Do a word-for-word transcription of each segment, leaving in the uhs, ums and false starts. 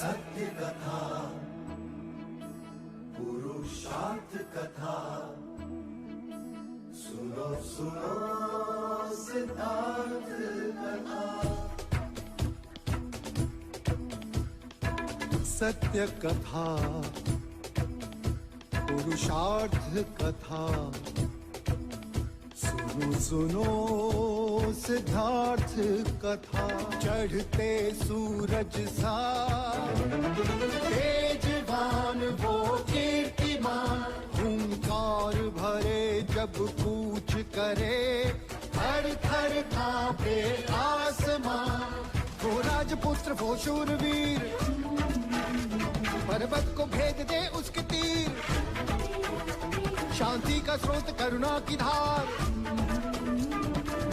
सत्य कथा, पुरुषार्थ कथा। सुनो, सुनो, सिद्धार्थ कथा। सत्य कथा, पुरुषार्थ कथा। सुनो, सुनो, सिद्धार्थ कथा। चढ़ते सूरज सा तेजवान वो कीर्तिमान, हुंकार भरे जब कूच करे, थर थर कांपे आसमां। वो राजपुत्र, वो शूरवीर, पर्वत को भेद दे उसके तीर। शांति का स्रोत, करुणा की धार,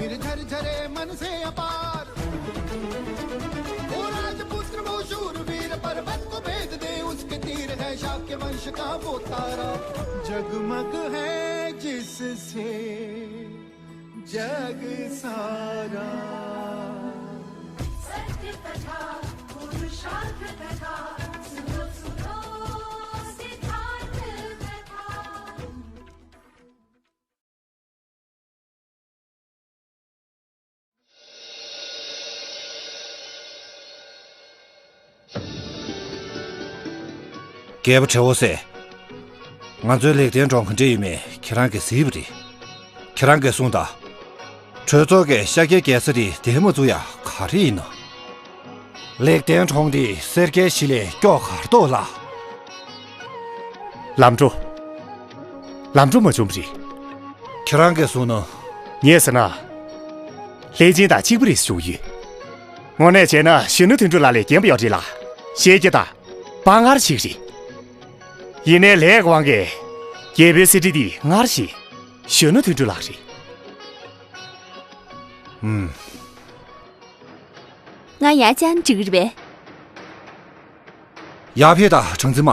निर्झर झरे मन से अपार। वो राजपुत्र, वो शूरवीर, पर्वत को भेद दे उसके तीर। है शाक्य वंश का वो तारा, जगमग है जिससे जग सारा। सत्य कथा, पुरुषार्थ कथा, सुनो, सुनो, सिद्धार्थ कथा। རྒྱལ་པོ་ཁྲེ་བོ་སེ། ང་ཚོའི་ལེགས་ལྡན་གྲོང་ག་འདྲ་ཡོད་མེད་ཁྱེད་རང་གིས་གཟིགས་པ་རེད། ཁྱེད་རང་གིས་གསུངས་དང་། གྲོས་ཚོགས་ཀྱིས་ཤཱཀྱའི་རྒྱལ་ས་དེ་འདིར་མ་བཙུགས་ཡ་ག་རེ་ཡིན་ནམ། ལེགས་ལྡན་གྲོང་འདི་སེར་སྐྱའི་གཞི་ལས་སྐྱོ་གར་འདུག་ལགས། ལམ་འགྲོ། ལམ་འགྲོ་མ་བྱུང་བ་རེད། ཁྱེད་རང་གིས་གསུངས་ནོ། ངས་ཟེར་ན། ལྷས་སྦྱིན་དང་གཅིག་པ་རེད་ཞུ་གི་ཡོད། དངོས་གནས་བྱས་ན་གཞོན་ནུ་དོན་གྲུབ་ལགས་ལས་རྒན་པ་ཡོད་རེད་ལ། ཤེས་ཀྱི་ད། དཔའ་ངར་ཞིག་རེད། ཡིན་ནའི་ལས་ཀྱི་དབང་གིས་རྒྱལ་པོའི་གསེར་ཁྲི་འདི་སྔར་བཞིན་གཞོན་ནུ་དོན་གྲུབ་ལགས་རེད། ཨུམ། ང་ཡར་བཅར་ན་འགྲིག་གི་རེད་པས། ཡར་ཕེབས་དང་གྲངས་འཛིན་མ།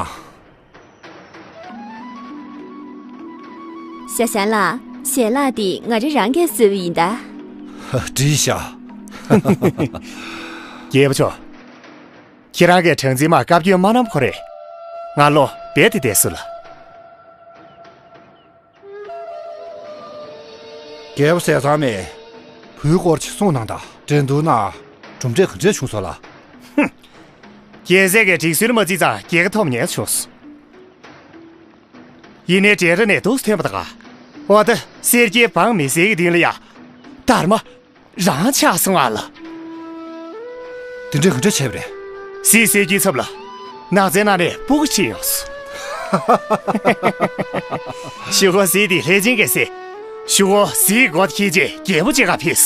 ཞ་ཞན་ལགས། ཞལ་ལག་འདི་ང་རང་རང་གིས་བཟོས་པ་ཡིན་ད། ཧ། འགྲིག་ཤག་རྒྱལ་པོ་མཆོག་ཁྱེད་རང་གིས་གྲངས་འཛིན་མར་བཀའ་བཀྱོན་མ་གནང་ཁོ་རེ། ང་ལོ་རྦད་དེ་བསྡད་སོང་ལགས། རྒྱལ་པོ་ཟས་གཙང་མས་བུའི་སྐོར་ཅིག་གསུངས་གནང་དང་། འགྲན་བསྡུར་ནང་གྲུབ་འབྲས་ག་འདྲས་བྱུང་སོང་ལགས། ཧུམ། རྒྱལ་སྲས་ཀྱིས་སྒྲིག་སྲོལ་མ་བརྩིས་ཙང་རྒྱལ་ཁ་ཐོབ་ཉེན་བྱུང་སོང་། ཡིན་ནའི་འགྲན་ར་ནས་འདུག་སེ་ཐོན་པ་དང་། འོ་ད་སེར་སྐྱའི་འབངས་མི་སེར་གྱི་མདུན་ལ་ཡ། སྡར་མ་རང་ཆགས་སོང་ཨ་ལགས། དེ་འདྲས་ག་འདྲས་བྱས་པ་རེད། སྲིད་སྲོལ་གྱི་ཚབ་ལ་ནགས་ཚལ་ནང་ནས་སྤུ་གུ་ཁྲིད་ཡོང་སོང་། ཞུ་གོ་ཟིག་དེ་ལྷས་སྦྱིན་གྱིས་ཟེར། ཞུ་གོ་ཟིག་སྒོ་ཁྱེར་རྗེས་རྒྱལ་པོ་བྱེད་ག་ཕེབས་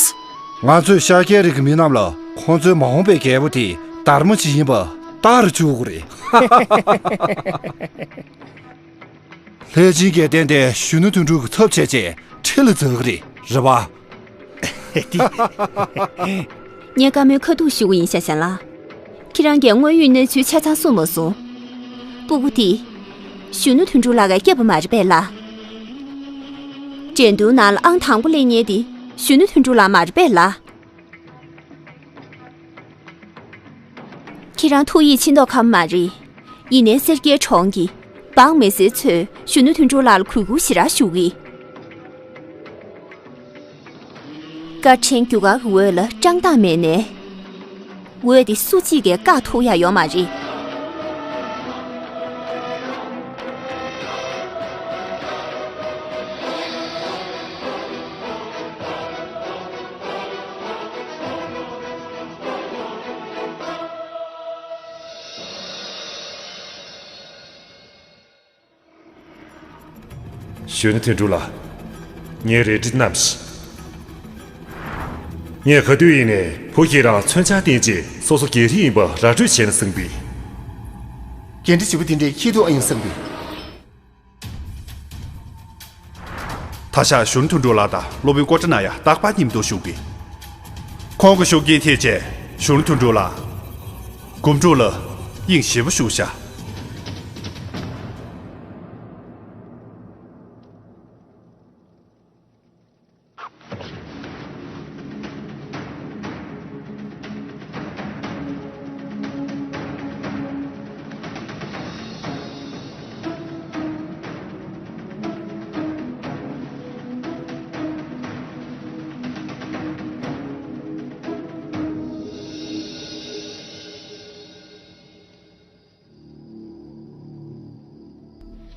སོང་། ང་ཚོས་ཤཱཀྱའི་རིགས་ཀྱི་མི་རྣམས་ལ་ཁོང་ཚོའི་མ་འོངས་པའི་རྒྱལ་པོ་དེ་སྡར་མ་ཅིག་ཡིན་པ་ལྟ་རུ་བཅུག་དགོས་རེད། ལྷས་སྦྱིན་གྱིས་གཏན་གཏན་གཞོན་ནུ་དོན་གྲུབ་ཀྱི་ཚབ་བྱས་རྗེས་ཁྲི་ལ་འཛེགས་ཀྱི་རེད། རེད་པ། ངས་བཀའ་མོལ་ཁ་ཐུག་ཞུ་གི་ཡིན་ཤ་ཤ་ལགས། ཁྱེད་རང་གིས་དངོས་ཡོད་གནས་ཚུལ་ཆ་ཚང་གསུངས་མ་སོང་། སྤུ་གུ་དེ། གཞོན་ནུ་དོན་གྲུབ་ལགས་ཀྱིས་བསྐྱབས་པ་མ་རེད་པས་ལགས། འགྲན་བསྡུར་ནང་ལ་ཨང་དང་པོ་སླེབས་མཁན་དེ་གཞོན་ནུ་དོན་གྲུབ་ལགས་མ་རེད་པས་ལགས། ཁྱེད་རང་ཐུགས་ཡིད་ཆེས་མདོག་ཁ་པོ་མ་རེད། ཡིན་ནའི་སེར་སྐྱའི་གྲོང་གི་འབངས་མི་སེར་ཚོས་གཞོན་ནུ་དོན་གྲུབ་ལགས་ལ་གུས་བཀུར་ཞེ་དྲག་ཞུ་གི། བཀའ་ཆེན་རྒྱུ་སྐར་གྱི་འོད་ལ་བཀྲག་མདངས་མེད་ནའི། འོད་དེ་སུ་གཅིག་གིས་བཀག་ཐུབ་ཡ་ཡོད་མ་རེད། གཞོན་ནུ་དོན་གྲུབ་ལགས། ངའི་རལ་གྲི་བསྣམས་ཤིག་ངས་ག་དུས་ཡིན་ནའི་བུ་ཁྱེད་རང་མཚོན་ཆ་བསྟན་རྗེས་སོ་སོ་རྒྱལ་རིགས་ཡིན་པ་ར་སྤྲོད་བྱས་ན་བཟང་པས། འགན་འཁྲི་ལྗིད་པོ་དེ་འདྲའི་འཁྱེར་ཐུབ་ཨ་ཡིན་བསམ་པས། ད་ཆ་གཞོན་ནུ་དོན་གྲུབ་ལགས་དང་སློབ་དཔོན་ཀོ་ཏྲ་ན་ཡ་རྟག་པར་མཉམ་དུ་བཞུགས་པས། ཁོང་གི་ཤུགས་རྐྱེན་ཐེབས་བྱས་གཞོན་ནུ་དོན་གྲུབ་ལགས། སྒོམ་སྒྲུབ་ལ་དབྱིངས་ཞེ་པོ་ཞུགས་ཤག་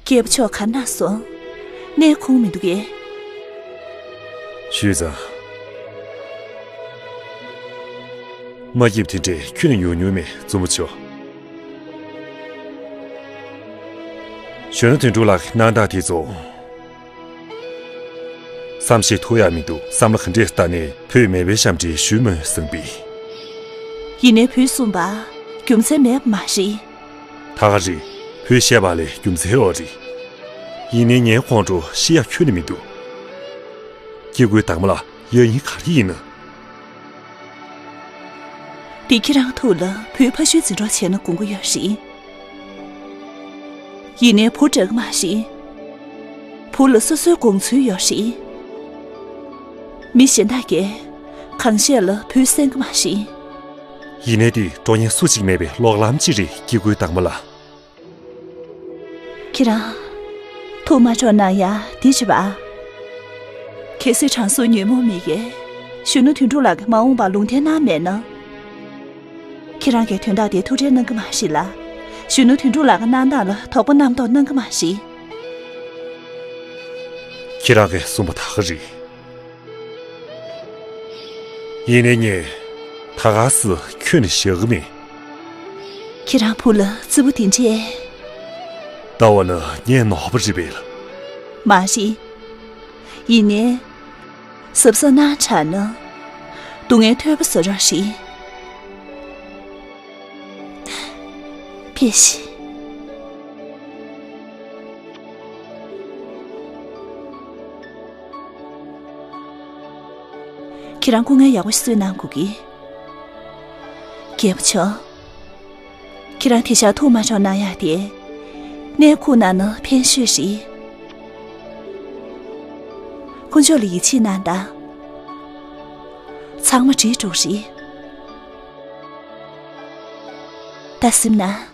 རྒྱལ་པོ་མཆོག་ག་རེ་གནང་སོང་། གནས་ཁོམ་མི་འདུག་གས། ཞུས་ཙང་། མ་སྐྱིད་པ་དེ་འདྲས་ཁྱོན་ནས་ཡོང་མྱོང་མེད། བཙུན་མོ་མཆོག་གཞོན་ནུ་དོན་གྲུབ་ལགས་ཀྱི་གནང་སྟངས་དེ་ཚོ། བསམ་ཤེས་ཐུབ་ཡག་མི་འདུག་བསམ་བློ་ག་འདྲས་བཏང་ནས་བུས་མེད་པའི་ཞབས་འདྲེན་ཞུས་མོད་བཟང་པོས། ཡིན་ནའི་བུས་གསུངས་པ། རྒྱུ་མཚན་མེད་པ་མ་རེད། ད་ག་རེད། བུས་བཤད་པ་ལས་རྒྱུ་མཚན་ཡོད་རེད། ཡིན་ནའི་ངའི་ཁོང་ཁྲོ་ཞི་ཡག་ཁྱོན་ནས་མི་འདུག་སྐྱེ་དགུའི་དྭངས་མ་ལགས་ཡ་ཡིན་ག་རེ་ཡིན་ན། འདི་ཁྱེད་རང་ཐུགས་ལ་བུའི་ཕ་ཤུལ་འཛིན་གྲོགས་བྱས་ན་དགོངས་ཀྱི་ཡོད་རེད། ཡིན་ནའི་བུ་འདྲ་གི་མ་རེད། བུ་ལ་སོ་སོའི་དགོངས་ཚུལ་ཡོད་རེད། མི་གཞན་དག་གིས་གང་བཤད་ལ་བུས་གསན་གི་མ་རེད། ཡིན་ནའི་འདི་འགྲོ་མཁན་སུ་གཅིག་མེད་པའི་གློག་ལམ་གཅིག་རེད། སྐྱེ་དགུའི་དྭངས་མ་ལགས། ཁྱེད་རང་། ཐུགས་མ་འཕྲོག་གནང་ཡ་འདི་བྱེད་པ། གལ་སྲིད་དྲང་སྲོང་ཉོན་མོངས་མི་ཡིས་གཞོན་ནུ་དོན་གྲུབ་ལགས་ཀྱི་མ་འོངས་པ་ལུང་བསྟན་གནང་མེད་ན། ཁྱེད་རང་གིས་དོན་དག་དེ་ཐུགས་ཁྲལ་གནང་གི་མ་རེད་ལ། གཞོན་ནུ་དོན་གྲུབ་ལགས་ཀྱི་གནང་སྟངས་ལ་དོགས་པ་རྣམ་རྟོག་གནང་གི་མ་རེད། ཁྱེད་རང་གིས་གསུངས་པ་ད་ག་རེད། ཡིན་ནའི་ངས་ད་ག་སེ་ཁྱོན་ནས་བཞག་གི་མེད། ཁྱེད་རང་བུ་ལ་བརྩེ་པོ་དེ་འདྲས། ལྟ་བ་ན་ངས་ནོར་བ་རེད་པས། མ་རེད། ཡིན་ནའི། གཟབ་གཟབ་གནང་དྲགས་ན། སྡུག་བསྔལ་ཐོལ་པ་བཟོ་རོགས་ཤིག་ཕེབས་ཤིག་ཁྱེད་རང་སྐུ་ངལ་ཡག་པོ་ཞིག་གསོས་གནང་དགོས་ཀྱི། རྒྱལ་པོ་མཆོག་ཁྱེད་རང་དེ་ཤར་ཐུགས་མ་འཕྲོག་གནང་ཡག་དེ། གནས་ཁུག་གནང་ན་ཕན་ཤོས་རེད། དཀོན་མཆོག་ལ་ཡིད་ཆེས་གནང་དང་། ཚང་མ་འགྲིག་འགྲོ་རེད། ད་གཟིམ་ན།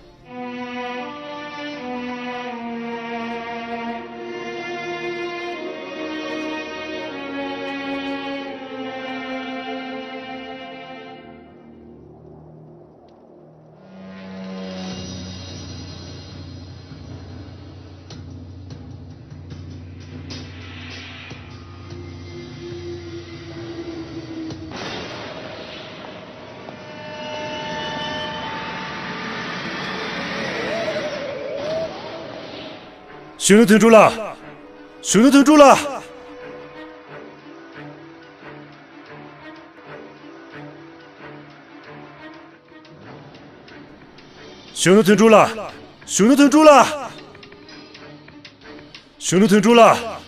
གཞོན་ནུ་དོན་གྲུབ་ལགས། གཞོན་ནུ་དོན་གྲུབ་ལགས། གཞོན་ནུ་དོན་གྲུབ་ལགས། གཞོན་ནུ་དོན་གྲུབ་ལགས། གཞོན་ནུ་དོན་གྲུབ་ལགས། གཞོན་ནུ་དོན་གྲུབ། གཞོན་ནུ་དོན་གྲུབ་ལགས།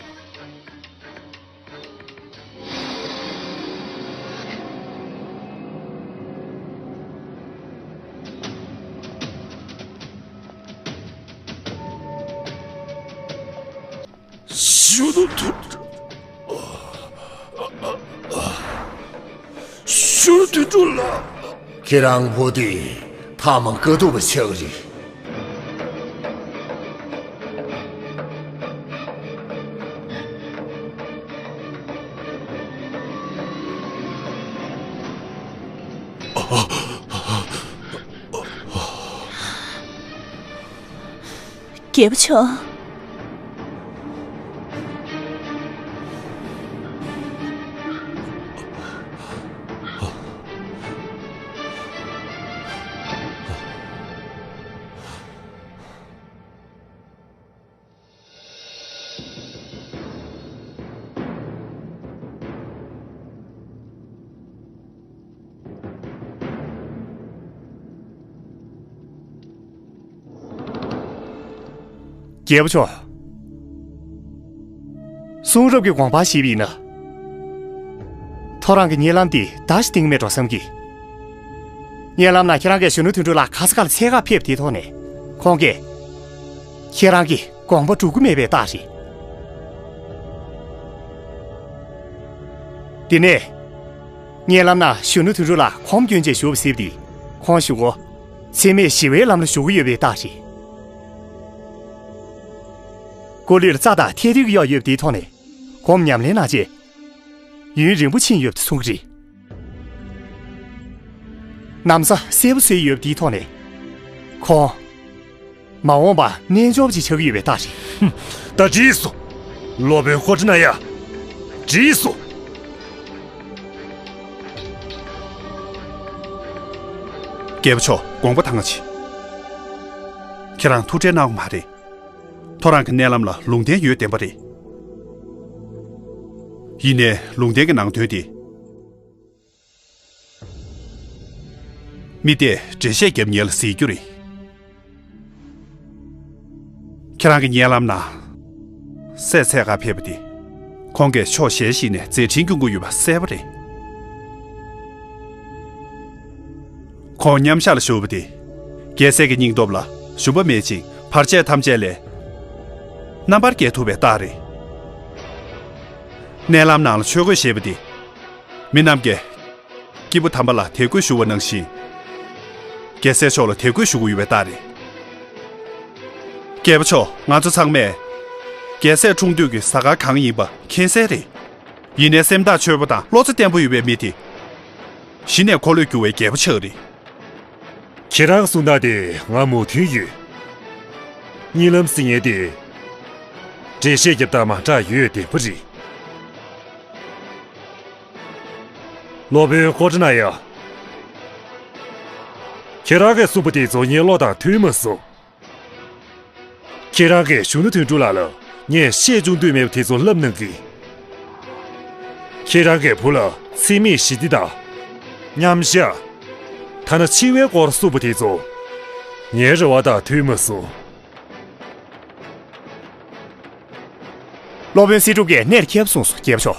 ཁྱེད་རང་བུ་དེ་ཐ་མ་དཀའ་སྡུག་པ་ཆགས་ཀྱི་རེད། རྒྱལ་པོ་མཆོག་རྒྱལ་པོ་མཆོག་གསུང་རབ་ཀྱི་དགོངས་པ་བཞེས་པ་ཡིན་ན། ཐོ་རངས་ཀྱི་གཉིད་ལམ་དེ་ད་ཞིག་སྟིང་མེད་འགྲོ་བསམ་གི། གཉིད་ལམ་ནང་ཁྱེད་རང་གིས་གཞོན་ནུ་དོན་གྲུབ་ལགས་ག་ས་ག་ལ་འཚོལ་གར་ཕེབས་དེའི་ཐོག་ནས་ཁོང་གིས་ཁྱེད་རང་གི་དགོངས་པ་སྒྲུབ་ཀྱི་མེད་པའི་རྟགས་རེད། དེ་ནས། གཉིད་ལམ་ནང་གཞོན་ནུ་དོན་གྲུབ་ལགས་གོམ་བསྐྱོན་བྱས་བཞུགས་པ་གཟིགས་དུས་ཁོང་གཞུག་གུ་འཚེ་མེད་ཞི་བའི་ལམ་ལ་ཞུགས་ཀྱི་ཡོད་པའི་རྟགས་རེད། སྐུ་ལུས་ལ་རྩྭ་དང་ཐལ་རྡུལ་གྱིས་གཡོགས་ཡོད་པ་དེའི་ཐོག་ནས་གོམ་ཉམས་ལེན་གནང་རྗེས། ཡུན་རིང་པོ་ཕྱིན་ཡོད་པ་གསུང་གི་རེད། ན་བཟའ་གསལ་པོ་བཟོས་ཡོད་པ་དེའི་ཐོག་ནས་ཁོང་ མ་འོངས་པ་རྣལ་འབྱོར་པ་ཅིག་ཆགས་ཀྱི་ཡོད་པའི་རྟགས་རེད། ད་འགྲིག་སོང་། སློབ་དཔོན་ཀོ་ཏྲི་ན་ཡ། འགྲིག་སོང་། རྒྱལ་པོ་མཆོག་དགོངས་པ་དྭངས་པ་བྱེད། ཁྱེད་རང་ཐུགས་ཁྲལ་གནང་དགོས་མ་རེད། ཁོ་རང་གི་མནལ་ལམ་ལ་ལུང་བསྟན་ཡོད་བདེན་པ་རེད། ཡིན་ནའི་ལུང་བསྟན་གྱི་ནང་དོན་དེ། མི་དེས་འགྲེལ་བཤད་རྒྱབ་ཉེན་ལ་གཟིགས་རྒྱུ་རེད། ཁྱེད་རང་གི་མནལ་ལམ་ནང་སྲས་འཚོལ་གར་ཕེབས་པ་དེ། ཁོང་གིས་ཕྱོགས་གཞན་ཞིག་ནས་མཛད་འཕྲིན་སྐྱོང་གི་ཡོད་པ་གསལ་པོ་རེད། ཁོང་མཉམ་བཞག་ལ་བཞུགས་པ་དེ། རྒྱལ་སྲས་ཀྱི་སྙིང་སྟོབས་ལ་ཞུམ་པ་མེད་ཅིང་བར་ཆད་ཐམས་ཅད་ལས་རྣམ་པར་རྒྱལ་ཐུབ་པའི་རྟགས་རེད། མནལ་ལམ་ནང་ལ་ཆོས་གོས་བཞེས་པ་དེ། མི་རྣམས་ཀྱིས་སྐྱེས་བུ་དམ་པ་ལ་དད་གུས་ཞུ་བ་ནང་བཞིན། རྒྱལ་སྲས་མཆོག་ལ་དད་གུས་ཞུ་དགོས་ཡོད་པའི་རྟགས་རེད། རྒྱལ་པོ་མཆོག་ང་ཚོ་ཚང་མས་རྒྱལ་སྲས་འཁྲུངས་དུས་ཀྱི་གཟའ་སྐར་གང་ཡིན་པ་མཁྱེན་གསལ་རེད། ཡིན་ནའི་སེམས་ཐག་ཆོད་པོ་དང་བློ་རྩེ་བརྟན་པོ་ཡོད་པའི་མི་དེ། གཞི་ནས་འཁོར་ལོས་སྒྱུར་བའི་རྒྱལ་པོ་ཆགས་རེད། ཁྱེད་རང་གསུང་སྟངས་དེ་ང་མོས་མཐུན་ཡོད། གཉིད་ལམ་ཟེར་མཁན་དེ། འགྲེལ་བཤད་རྒྱབ་སྟངས་མ་འདྲ་ཡོད་བདེན་པོ་རེད། སློབ་དཔོན་ཀོ་ཏྲི་ན་ཡ། ཁྱེད་རང་གིས་གསུངས་པ་དེ་ཚོ་ངའི་བློ་དང་མཐུན་མ་སོང་། ཁྱེད་རང་གིས་གཞོན་ནུ་དོན་གྲུབ་ལགས་ལ་ངས་བཤད་བཅུག་འདོད་མེད་པ་དེ་ཚོ་ལབ་གནང་གི། ཁྱེད་རང་གི་བུ་ལ་འཚེ་མེད་ཞི་བདེ་དང་། མཉམ་བཞག་ཐ་ན་འཆི་བའི་སྐོར་གསུངས་པ་དེ་ཚོ་ངའི་རེ་བ་དང་མཐུན་མ་སོང་། སློབ་དཔོན་སྲིད་སྒྲུབ་ཀྱིས་གནད་ལ་འཁེལ་བ་གསུངས་སོ། རྒྱལ་པོ་མཆོག་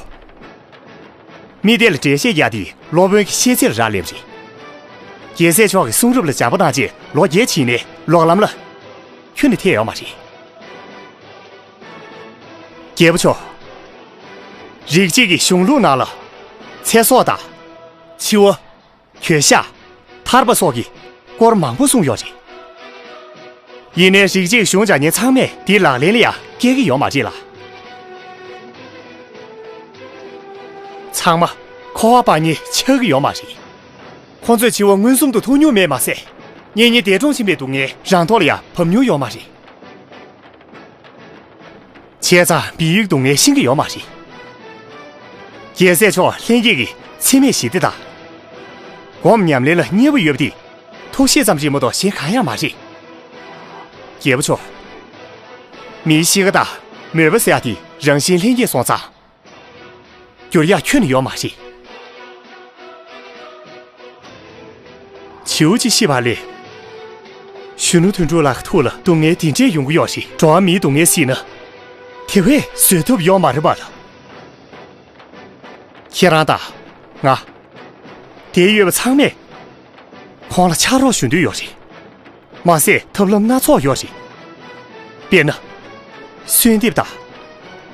མི་དེ་ལ་འགྲེལ་བཤད་རྒྱག་དེ་སློབ་དཔོན་གྱི་ཤེས་ཚད་ལ་རག་ལས་པ་རེད། རྒྱལ་སྲས་མཆོག་གི་གསུང་རབ་ལ་སྦྱངས་པ་གནང་རྗེས་ལོ་བརྒྱད་ཕྱིན་ནས་ལོག་ལམ་ལ་ཁྱོན་ནས་ཐེབས་ཡོད་མ་རེད། རྒྱལ་པོ་མཆོག་རིགས་གཅིག་གི་གཞུང་ལུགས་ནང་ལ་ཚེ་སྲོག་དང་། འཆི་བ། གྱོད་བཤགས། ཐར་པ་སོགས་ཀྱི་སྐོར་མང་པོ་གསུངས་ཡོད་རེད། ཡིན་ནའི་རིགས་གཅིག་གཞུང་སྦྱང་མཁན་ཚང་མས་དེའི་ལག་ལེན་ལ་ཡང་བཀལ་གྱི་ཡོད་མ་རེད་ལ། ཚང་མ་འཁོར་བ་སྤངས་མཁན་ཆགས་ཀྱི་ཡོད་མ་རེད། ཁོང་ཚོས་འཆི་བ་མངོན་སུམ་དུ་མཐོང་མྱོང་མེད་མ་ཟད། གཉེན་ཉེ་འདས་གྲོངས་ཕྱིན་པའི་སྡུག་བསྔལ་རང་ཐོག་ལ་ཡང་བབས་མྱོང་ཡོད་མ་རེད། བྱས་ཙང་བལ་ཡུལ་གྱི་སྡུག་བསྔལ་ཤེས་ཀྱི་ཡོད་མ་རེད། རྒྱལ་སྲས་མཆོག་ལྷན་སྐྱེས་ཀྱི་འཚེ་མེད་ཞི་བདེ་དང་། སྒོམ་ཉམས་ལེན་ལ་མཉེས་པོ་ཡོད་པ་དེ་ཐུགས་བཞེད་ཙམ་ཞིག་མ་གཏོགས་གཞན་གང་ཡང་མ་རེད། རྒྱལ་པོ་མཆོག་མིའི་གཤིས་ཀ་དང་མོས་པ་ཟེར་ཡག་དེ་རང་བཞིན་ལྷན་སྐྱེས་སོང་ཙང་། འགྱུར་ཡག་ཁྱོན་ནས་ཡོད་མ་རེད། བྱིའུ་གཅིག་ཤི་བ་ལས། གཞོན་ནུ་དོན་གྲུབ་ལགས་ཀྱི་ཐུགས་ལ་སྡུག་བསྔལ་འདི་འདྲས་ཡོང་གི་ཡོད་རེད། འགྲོ་བ་མིའི་སྡུག་བསྔལ་སྲིད་ན། དེ་བས་བཟོད་ཐབས་ཡོད་མ་རེད་པ་ལགས། ཁྱེད་རང་དང་། ང་། དེར་ཡོད་པ་ཚང་མས། ཁོང་ལ་ཕྱག་རོགས་ཞུ་འདོད་ཡོད་རེད། མ་ཟད་ཐབས་ལམ་སྣ་ཚོགས་ཡོད་རེད། དཔེར་ན། གསོལ་འདེབས་དང་།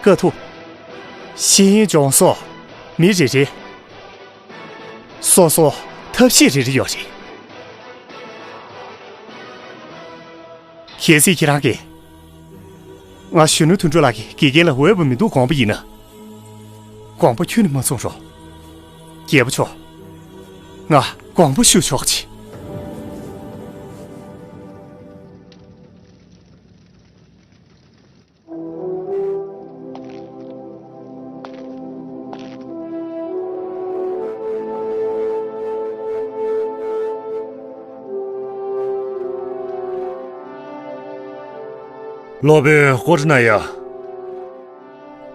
དཀའ་ཐུབ། ཤེས་ཡོན་སྦྱོང་སོགས་མི་རེ་རེ། སོ་སོ་ཐབས་ཤེས་རེ་རེ་ཡོད་རེད། གལ་སྲིད་ཁྱེད་རང་གིས། ང་གཞོན་ནུ་དོན་གྲུབ་ལགས་ཀྱི་དགེ་རྒན་ལ་འོས་པ་མི་འདུག་དགོངས་པ་ཡིན་ན། དགོངས་པ་ཁྱོན་ནས་མ་ཚོམས་རོགས། རྒྱལ་པོ་མཆོག་ང་དགོངས་པ་ཞུ་ཆོག་ཅིག་སློབ་དཔོན་ཀོ་ཏྲི་ན་ཡ།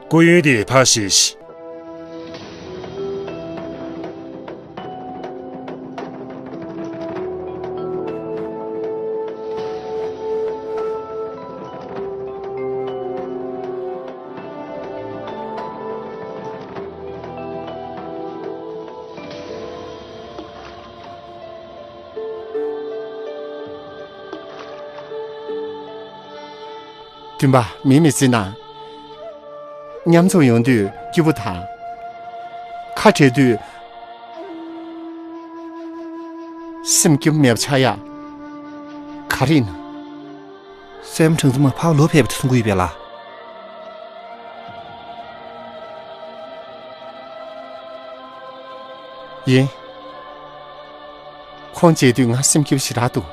སྐུ་ཡོན་དེ་ཕར་བཞེས་ཤིག་སྟོན་པ། མི་མི་སྲིད་ན། མཉམ་འཛོམས་ཡོང་དུས་སྐྱིད་པོ་དང་། ཁ་བྲལ་དུས་སེམས་སྐྱིད་པོ་མེད་པ་ཆགས་ཡག་ག་རེ་ཡིན་ན། སྲས་མོ་བྲང་ཙེ་མ་ཕར་ལོག་ཕེབས་པ་དེ་གསུང་གི་ཡོད་པས་ལགས། ཡིན། ཁོང་མཇལ་དུས་ང་སེམས་སྐྱིད་པོ་ཞེ་དྲག་འདུག་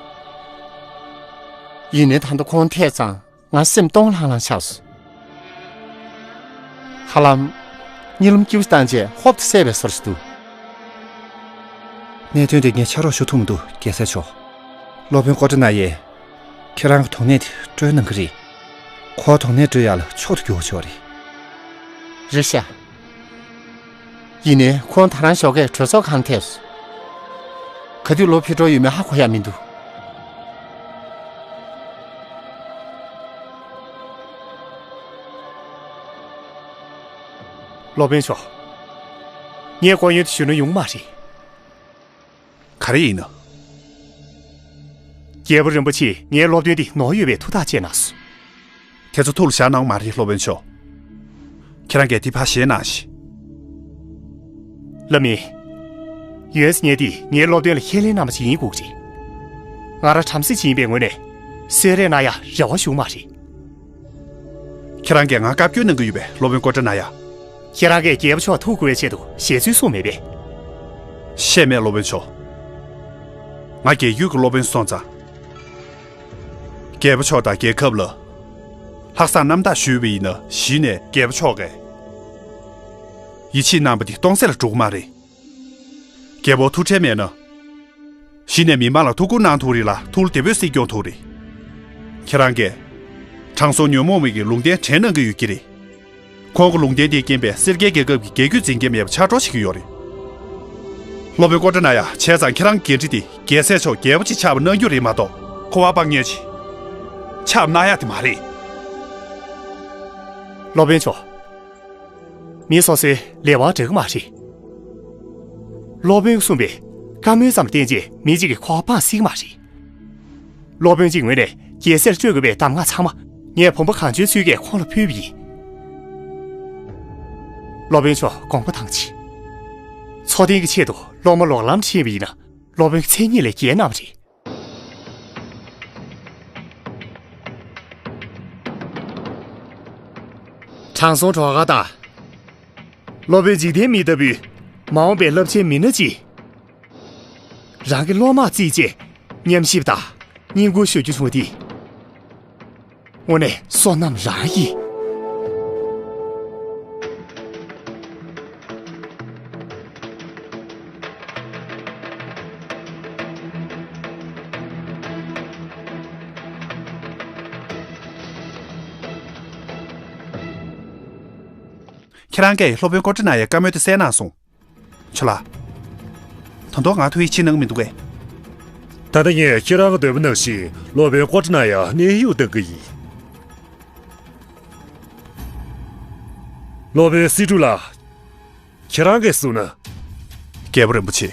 ཡིན་ནའི་ད་ལྟ་ཁོང་ཐད་ཙང་ང་སེམས་སྟོང་ལྷང་ལྷང་ཆགས་སོང་། ཧ་ལམ། གཉིད་ལམ་སྐྱིད་པོ་བཏང་རྗེས་ཧོབ་ཏེ་བསད་པའི་བཟོ་ཞིག་འདུག་གནད་དོན་དེ་ངས་ཕྱག་རོགས་ཞུ་ཐུབ་མི་འདུག་རྒྱལ་སྲས་མཆོག་སློབ་དཔོན་ཀོ་ཏྲ་ན་ཡས། ཁྱེད་རང་གི་དོགས་གནད་དེ་སྤྲོད་གནང་གི་རེད། ཁོ་དོགས་གནད་སྤྲོད་ཡག་ལ་མཆོག་ཏུ་གྱུར་པ་ཞིག་རེད། རེད་ཤག་ཡིན་ནའི་ཁོང་ད་རང་ཞོགས་ཀས་གྲོས་ཚོགས་ཁང་ཐེབས་སོང་། ག་དུས་ལོ་ཕེབས་འགྲོ་ཡོད་མེད་ཧ་གོ་ཡག་མི་འདུག་སློབ་དཔོན་མཆོག་ངས་སྐུ་ཡོན་དུ་ཞུ་ན་ཡོང་མ་རེད། ག་རེ་ཡིན་ན། རྒྱལ་པོ་རིན་པོ་ཆེས་ངའི་སློབ་སྟོན་འདི་ནོར་ཡོད་པའི་ཐུགས་ཐག་བཅད་གནང་སོང་། དེ་ཚོ་ཐུགས་ལ་བཞག་གནང་མ་རེད་སློབ་དཔོན་མཆོག་ཁྱེད་རང་གིས་འདི་ཕར་བཞེས་གནང་ཞིག་ལགས་མེད། ཡོན་སི་ཉེ་འདི་ངའི་སློབ་སྟོན་ལ་ཁས་ལེན་གནང་བ་ཞིག་ཡིན་དགོས་ཀྱི་རེད། ང་རང་བྲམ་ཟེ་ཅིག་ཡིན་པའི་ངོས་ནས་གསོལ་རས་གནང་ཡག་རེ་བ་ཞུ་མ་རེད། ཁྱེད་རང་གིས་ང་བཀའ་བཀྱོན་གནང་གི་ཡོད་པས་སློབ་དཔོན་ཀོ་ཏྲ་ན་ཡ། ཁྱེད་རང་གིས་རྒྱལ་པོ་མཆོག་ཐུགས་དགོངས་པའི་ཆེད་དུ་ཞལ་རྩོད་གསུངས་མེད་པས། བཤད་མེད་སློབ་དཔོན་མཆོག་ང་རྒྱལ་ཡུལ་གྱི་སློབ་དཔོན་སོང་ཙང་། རྒྱལ་པོ་མཆོག་དང་རྒྱལ་ཁབ་ལ། ལྷག་བསམ་རྣམ་དག་ཞུས་པ་ཡིན་ན་གཞི་ནས་རྒྱལ་པོ་མཆོག་གིས། ཡིད་ཆེས་གནང་པ་འདི་སྟོང་ཟད་ལ་འགྲོ་གི་མ་རེད། རྒྱལ་པོ་ཐུགས་ཁྲལ་མེད་ན། གཞི་ནས་མི་མང་ལ་ཐུགས་ཁུར་གནང་ཐུབ་རེད་ལ་ཐུགས་བདེ་པོས་སྲིད་སྐྱོང་ཐུབ་རེད། ཁྱེད་རང་གིས། དྲང་སྲོང་ཉོན་མོངས་མི་གི་ལུང་བསྟན་དྲན་གནང་གི་ཡོད་ཀྱི་རེད། ཁོང་གི་ལུང་བསྟན་དེའི་རྐྱེན་པས་སེར་སྐྱའི་རྒྱལ་ཁབ་ཀྱི་རྒྱལ་རྒྱུད་འཛིན་མཁན་མེད་པ་ཆགས་འགྲོ་བྱེད་ཀྱི་ཡོད་རེད། སློབ་དཔོན་ཀོ་ཏྲ་ན་ཡ་བྱས་ཙང་ཁྱེད་རང་གི་འགན་འཁྲི་དེ་རྒྱལ་སྲས་མཆོག་རྒྱལ་པོ་ཅིག་ཆགས་པ་གནང་རྒྱུ་རེད་མ་གཏོགས་ཁོ་བ་དཔང་ངེས་ཅིག་ཆགས་གནང་ཡག་དེ་མ་རེད། སློབ་དཔོན་མཆོག་མི་སོ་སོའི་ལས་དབང་འདྲ་གི་མ་རེད། སློབ་དཔོན་གསུངས་པའི་བཀའ་མོལ་ཙམ་བསྟན་རྗེས་མི་གཅིག་གིས་ཁོ་པ་སྤངས་སྲིད་ཀྱི་མ་རེད། སློབ་དཔོན་གྱི་ངོས་ནས་རྒྱལ་སྲས་སྤྲོད་དགོས་པའི་གདམས་ངག་ཚང་མ་ངས་བུམ་པ་གང་བྱོའི་ཚུལ་གྱིས་ཁོང་ལ་ཕུལ་བ་ཡིན། སློབ་དཔོན་མཆོག་དགོངས་པ་དྭངས་ཆེ། འཚོ་རྟེན་གྱི་ཆེད་དུ་སློབ་མ་ལོག་ལམ་ཁྲིད་པ་ཡིན་ན་སློབ་དཔོན་མཚན་ཉིད་ལས་བརྒལ་གནང་བ་རེད། དྲང་སྲོང་གྲོགས་དགའ་དང་། སློབ་དཔོན་འཇིག་རྟེན་མི་ལྟ་བུའི་མ་འོངས་པའི་རླབས་ཆེན་མི་སྣ་གཅིག་རང་གི་སློབ་མར་བརྩིས་རྗེས་ཉམས་ཞིབ་དང་བསྙེན་བཀུར་ཞུ་རྒྱུ་བྱུང་བ་འདི་དངོས་གནས་བསོད་ནམས་རང་ཡིན། ཁྱེད་རང་གིས་སློབ་དཔོན་ཀོ་ཏྲ་ན་ཡའི་བཀའ་མོལ་དེ་གསན་གནང་སོང་། ཆོ་ལགས། ད་དུང་ང་ཐུགས་ཡིད་ཆེས་གནང་གི་མི་འདུག་གས། ད་ལྟ་ངས་ཁྱེད་རང་གི་འདོད་པ་ནང་བཞིན་སློབ་དཔོན་ཀོ་ཏྲ་ན་ཡ་གནས་དབྱུང་གཏང་གི་ཡིན། སློབ་དཔོན་སི་ཀྲུ་ལགས། ཁྱེད་རང་གིས་གསུངས་ན། རྒྱལ་པོ་རིན་པོ་ཆེ།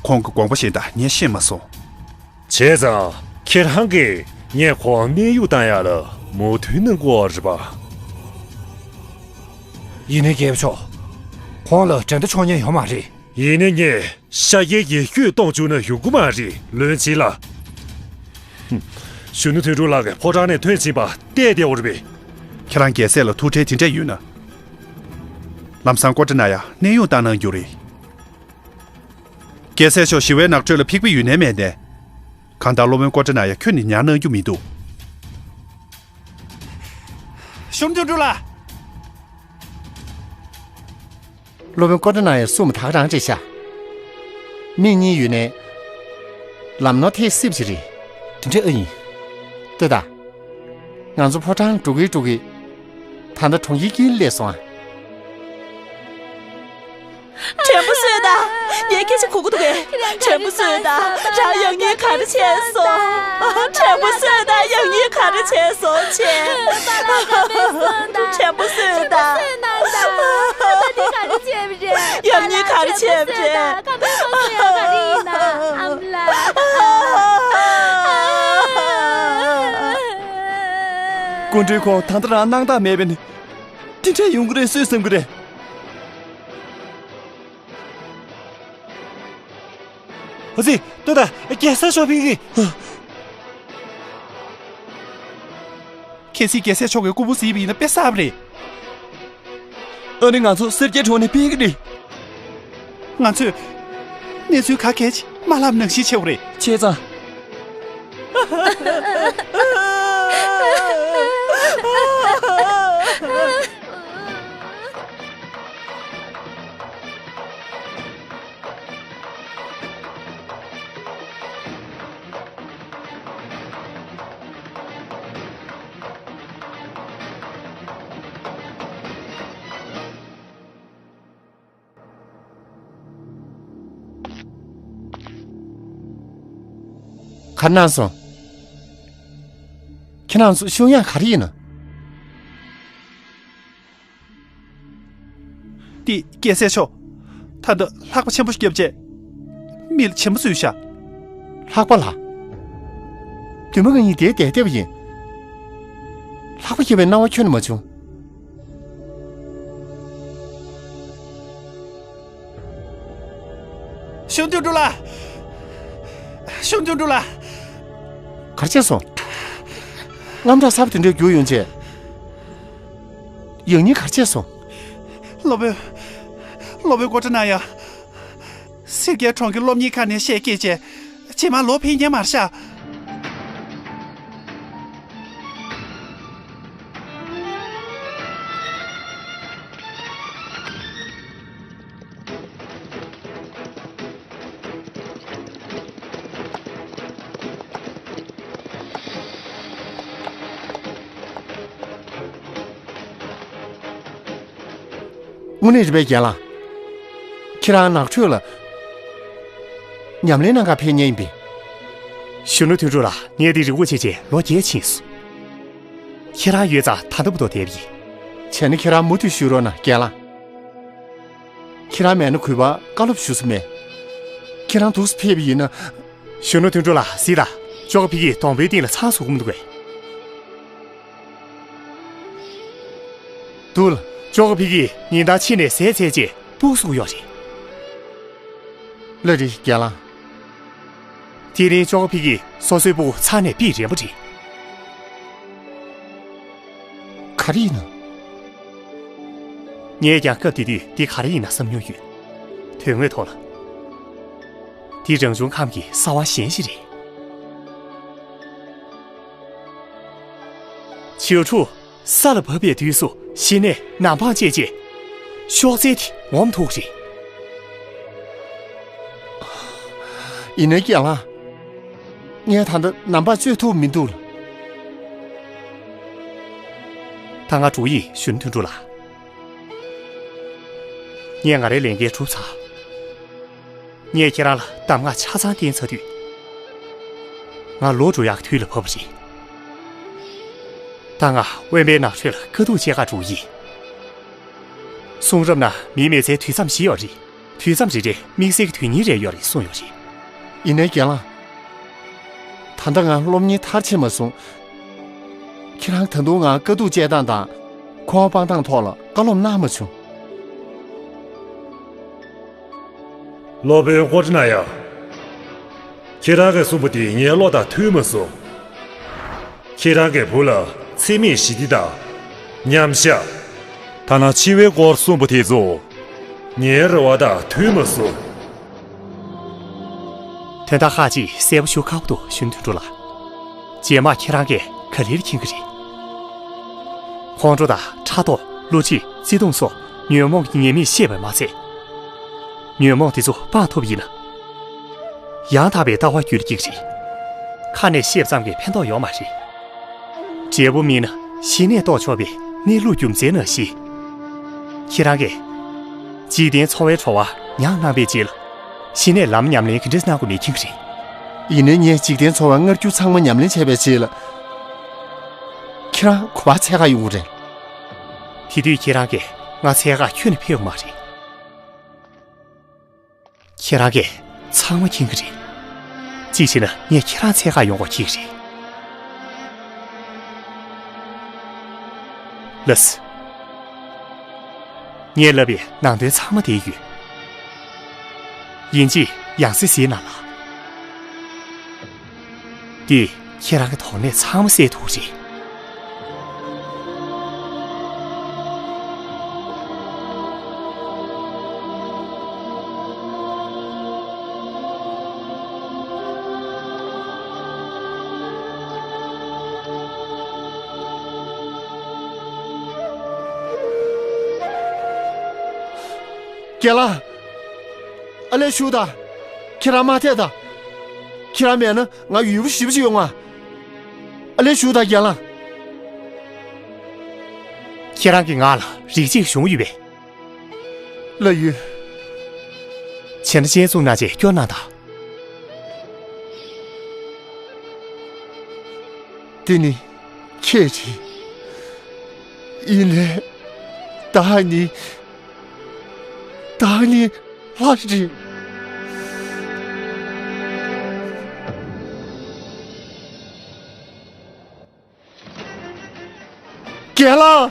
ཁོང་གི་དགོངས་པ་གཞན་དག་ངས་ཤེས་མ་སོང་། བྱས་ཙང་ཁྱེད་རང་གིས་ངས་ཁོང་གནས་དབྱུང་བཏང་ཡག་ལ་མོས་མཐུན་གནང་དགོས་པ་རེད་པ། ཡིན་ནའི་རྒྱལ་པོ་མཆོག་ཁོང་ལ་འགྲན་ཟླ་འཆོར་ཉེན་ཡོད་མ་རེད། ཡིན་ནའི་ངས་ཤཱཀྱའི་ཡེ་ཤེས་གཏོང་བཅུག་ན་ཡོང་གི་མ་རེད་བློན་ཆེན་ལགས། ཧུམ། གཞོན་ནུ་དོན་གྲུབ་ལགས་ཀྱིས་ཕོ་བྲང་ནས་ཐོན་ཕྱིན་པ་བལྟས་བསྡད་ཡོད་རེད་པས། ཁྱེད་རང་རྒྱལ་སྲས་ལ་ཐུགས་ཁྲལ་དེ་འདྲ་ཡོད་ན། ལམ་སང་ཀོ་ཏྲ་ན་ཡ་གནས་དབྱུང་བཏང་གནང་རྒྱུ་རེད། རྒྱལ་སྲས་མཆོག་ཞི་བའི་ནགས་ཁྲོད་ལ་ཕེབས་ཀྱི་ཡོད་ནའི་མེད་ནའི། གང་ལྟར་སློབ་དཔོན་ཀོ་ཏྲ་ན་ཡ་ཁྱོན་ནས་ཉར་གནང་རྒྱུ་མི་འདུག་གཞོན་ནུ་དོན་གྲུབ་ལགས། སློབ་དཔོན་ཀོ་ཏྲ་ན་ཡ་གསུངས་པ་ད་ག་རང་རེད་ཤག་མིག་གཉིས་ཡོད་ནའི། ལམ་ནོར་ཐེབས་སྲིད་པ་ཞིག་རེད། དེ་འདྲ་ཨེ་ཡིན། ལྟོས་དང་། ང་ཚོ་ཕོ་བྲང་འགྲོ་གི་འགྲོ་གི། ད་ལྟ་གྲོང་ཁྱེར་དཀྱིལ་སླེབས་སོང་ཨ། དྲན་པ་གསོས་དང་། ངས་སྐད་ཆ་གོ་གི་འདུག་གས། དྲན་པ་གསོས་དང་། རང་ཡག་ཉེས་ག་རེ་བྱས་སོང་། དྲན་པ་གསོས་དང་། ཡག་ཉེས་ག་རེ་བྱས་སོང་བྱས། དྲན་པ་གསོས་དང་། ཡག་ཉེས་ག་རེ་བྱས་པ་རེད། སྐུ་མགྲོན་ཁོང་ད་ལྟ་རང་སྣང་དག་མེད་པས་ནི། དེ་འདྲ་ཡོང་གི་རེད་སུས་བསམ་གི་རེད། ཨ་ཙི། ལྟོས་དང་། རྒྱལ་སྲས་མཆོག་ཕེབས་ཀྱི། གལ་སྲིད་རྒྱལ་སྲས་མཆོག་གིས་སྐུ་ཕུང་གཟིགས་པ་ཡིན་ན་དཔེ་བསགས་པ་རེད། ཨ་ནི་ང་ཚོ་སེར་སྐྱའི་གྲོང་ནས་ཕེབས་ཀྱི་རེད། ང་ཚོས་གནས་ཚུལ་ག་གལ་ཆེ་མ་ལབ་ནང་བཞིན་བྱེད་དགོས་རེད། བྱས་ཙང་། ག་གནང་སོང་། ཁྱེད་རང་ཚོ་ཤུགས་ཡག་ག་རེ་ཡིན་ན། ཏི་རྒྱལ་སྲས་མཆོག་ད་ལྟ་ལྷགས་པ་ཆེན་པོ་ཞིག་བརྒྱབ་རྗེས། མི་ལ་བྱེད་མ་བཟོས་ཤག་ལྷགས་པ་ལ། དུས་མ་ང་གཉིས་དེ་བསྡད་བསྡད་པ་ཡིན། ལྷགས་པ་བརྒྱབ་པའི་སྣང་བ་ཁྱོན་ནས་མ་བྱུང་། གཞོན་དོན་གྲུབ་ལགས། གཞོན་དོན་གྲུབ་ལགས། ག་རེ་བྱས་སོང་། དངངས་སྐྲག་ཚ་པོ་དེ་འདྲ་རྒྱུག་ཡོང་བྱས། ཡང་སྙིང་ག་རེ་བྱས་སོང་། སློབ་དཔོན། སློབ་དཔོན་ཀོ་ཏྲ་ན་ཡ། སེར་སྐྱའི་གྲོང་གི་སློབ་གཉེར་ཁང་ནས་བཤད་སྐད་བྱས། རྗེས་མ་ལོག་ཕེབས་མཁན་མ་རེད་ཤག་དངོས་གནས་རེད་པས་རྒན་ལགས། ཁྱེད་རང་ནགས་ཁྲོད་ལ་ཉམས་ལེན་གནང་གར་ཕེབས་མཁན་ཡིན་པས། གཞོན་ནུ་དོན་གྲུབ་ལགས། ངས་འདི་རི་བོ་ཆེ་ཆེ་ལོ་བརྒྱད་ཕྱིན་སོང་། ཁྱེད་རང་ཡོད་ཙང་ད་ལྟ་བུ་དོ་བསྡད་པ་ཡིན། བྱས་ན་ཁྱེད་རང་མུ་མཐུད་བཞུགས་རོགས་གནང་རྒན་ལགས། ཁྱེད་རང་མེད་ན་གུས་པ་བཀའ་སློབ་ཞུ་ས་མེད། ཁྱེད་རང་འདུག་སེ་ཕེབས་པ་ཡིན་ན། གཞོན་ནུ་དོན་གྲུབ་ལགས་གཟིགས་དང་། ཅོ་ཀ་ཕི་ཀིས་སྡོང་པོའི་སྟེང་ལ་ཚང་བཟོ་གི་མི་འདུག་གས། འདུག་ལ། ཅོ་ཀ་ཕི་ཀིས་ཉིན་ལྟར་ཕྱི་ནས་ཟས་བཙལ་རྗེས་སྤུ་གུ་གསོ་གི་ཡོད་རེད། ལགས་རེད་རྒན་ལགས། དེ་རིང་ཅོ་ཀ་ཕི་ཀིས་སོ་སོའི་སྤུ་གུ་ཚང་ནས་ཕུད་རན་པོ་རེད། ག་རེ་ཡིན་ནམ། ངས་ཀྱང་སྐབས་དེ་དུས་འདི་ག་རེ་ཡིན་ན་བསམ་མྱོང་ཡོད། དོན་དངོས་ཐོག་ལ། འདི་རང་བྱུང་ཁམས་ཀྱི་གསང་བ་གཞན་ཞིག་རེད། བྱིའུ་ཕྲུག་ས་ལ་བབས་པའི་དུས་སུ་གཞི་ནས་ནམ་འཕང་བཅད་རྗེས། གཤོག་རྩལ་དེ་ངོམ་ཐུབ་རེད། ཡིན་ནའི་རྒན་ལགས། ངས་ད་ལྟ་ནམ་འཕང་གཅོད་ཐུབ་མི་འདུག་ལགས། ད་ང་འགྲོ་ཡིན། གཞོན་ནུ་དོན་གྲུབ་ལགས། ངས་ང་རའི་ལས་འགན་གྲུབ་ཚར། ངས་ཁྱེད་རང་ལ་གདམས་ངག་ཆ་ཚང་བསྟན་ཚར་དུས། ང་ལོག་འགྲོ་ཡག་གི་དུས་ལ་བབས་པ་རེད། ད་ང་དབེན་པའི་ནགས་ཁྲོད་ལ་དཀའ་སྡུག་སྤྱད་གར་འགྲོ་གི་ཡིན། གསུང་རབ་ནང་མིའི་མི་ཚེའི་དུས་མཚམས་བཞི་ཡོད་རེད། དུས་མཚམས་རེ་རེར་དམིགས་བསལ་གྱི་དོན་སྙིང་རེ་ཡོད་རེད་གསུངས་ཡོད་རེད། ཡིན་ནའི་རྒན་ལགས། ད་ལྟ་ང་སློབ་གཉེར་མཐར་ཕྱིན་མ་སོང་། ཁྱེད་རང་ད་དུང་ང་དཀའ་སྡུག་སྤྱད་སྟངས་དང་འཁོར་བ་སྤང་སྟངས་ཐོག་ལ་བཀའ་སློབ་གནང་མ་བྱུང་། སློབ་དཔོན་ཀོ་ཏྲ་ན་ཡ། ཁྱེད་རང་གིས་གསུངས་པ་དེ་ངའི་བློ་དང་མཐུན་མ་སོང་། ཁྱེད་རང་གི་བུ་ལ་འཚེ་མེད་ཞི་བདེ་དང་། མཉམ་བཞག་ཐ་ན་འཆི་བའི་སྐོར་གསུངས་པ་དེ་ཚོ་ངའི་རེ་བ་དང་མཐུན་མ་སོང་། དོན་དག་ཁག་ཅིག་གསལ་པོ་ཞུ་ཁག་པོ་འདུག་གཞོན་དོན་གྲུབ་ལགས། རྗེས་མ་ཁྱེད་རང་གིས་ག་ལེར་མཁྱེན་གྱི་རེད། ཁོང་ཁྲོ་དང་ཕྲག་དོག་བསླུ་བྱེད་བརྩེ་དུང་སོགས་ཉོན་མོངས་ཀྱི་ཉེས་དམིགས་ཤེས་པས་མ་ཚད། ཉོན་མོངས་དེ་ཚོ་སྤང་ཐུབ་པ་ཡིན་ན། ཡང་དག་པའི་ལྟ་བ་རྒྱུད་ལ་སྐྱེ་གི་རེད། ཁ་ནས་བཤད་ཙམ་གྱིས་ཕན་ཐོགས་ཡོད་མ་རེད། འབྲས་བུ་སྨིན་ན་གཞི་ནས་རྟོགས་ཆོག་པའི་གནས་ལུགས་རྒྱུ་མཚན་ནང་བཞིན། ཁྱེད་རང་གིས་འཇིག་རྟེན་འཚོ་བའི་བྲོ་བ་མྱངས་གནང་བའི་རྗེས་ལ། གཞི་ནས་ལམ་ཉམས་ལེན་ག་འདྲ་གནང་དགོས་མེད་མཁྱེན་གྱི་རེད། ཡིན་ནའི་ངས་འཇིག་རྟེན་འཚོ་བ་སྔར་རྒྱུ་ཚང་མ་ཉམས་ལེན་བྱས་པའི་རྗེས་ལ། ཁྱེད་རང་ག་པར་འཚོལ་གར་ཡོང་གི་རེད། དེ་དུས་ཁྱེད་རང་གིས་ང་འཚོལ་གར་ཁྱོན་ནས་ཕེབས་མ་རེད། ཁྱེད་རང་གིས་ཚང་མ་མཁྱེན་གྱི་རེད། གཅིག་བྱས་ན་ངས་ཁྱེད་རང་འཚོལ་གར་ཡོང་དགོས་ཀྱི་རེད། ལགས་སོ། ངས་ལབ་པའི་ནང་དོན་ཚང་མ་དེ་ཡོད། ཡིན་གཅིག་ཡང་སེ་གཟིགས་གནང་ལ། འདི་ཁྱེད་རང་གི་དོགས་གནད་ཚང་མ་སེལ་ཐུབ་རེད། རྒན་ལགས། ཨ་ལས་བཞུགས་དང་། ཁྱེད་རང་མ་ཐད་དང་། ཁྱེད་རང་མེད་ན་ང་ཡུལ་པོ་ཞེ་པོ་ཅིག་ཡོང་ང་། ཨ་ལས་བཞུགས་དང་རྒན་ལགས། ཁྱེད་རང་གིས་ང་ལ་རིགས་གཅིག་གཞུང་ཡོད་པས། ལགས་ཡོད། བྱས་ན་སྤྱན་ཟུང་གནང་བྱས་སྐྱོར་གནང་དང་། འདི་ནི་ཁྱེད་རེད། ཡིན་ནའི། བདག་ནི། བདག་ནི་ལྷ་རེད། རྒན་ལགས།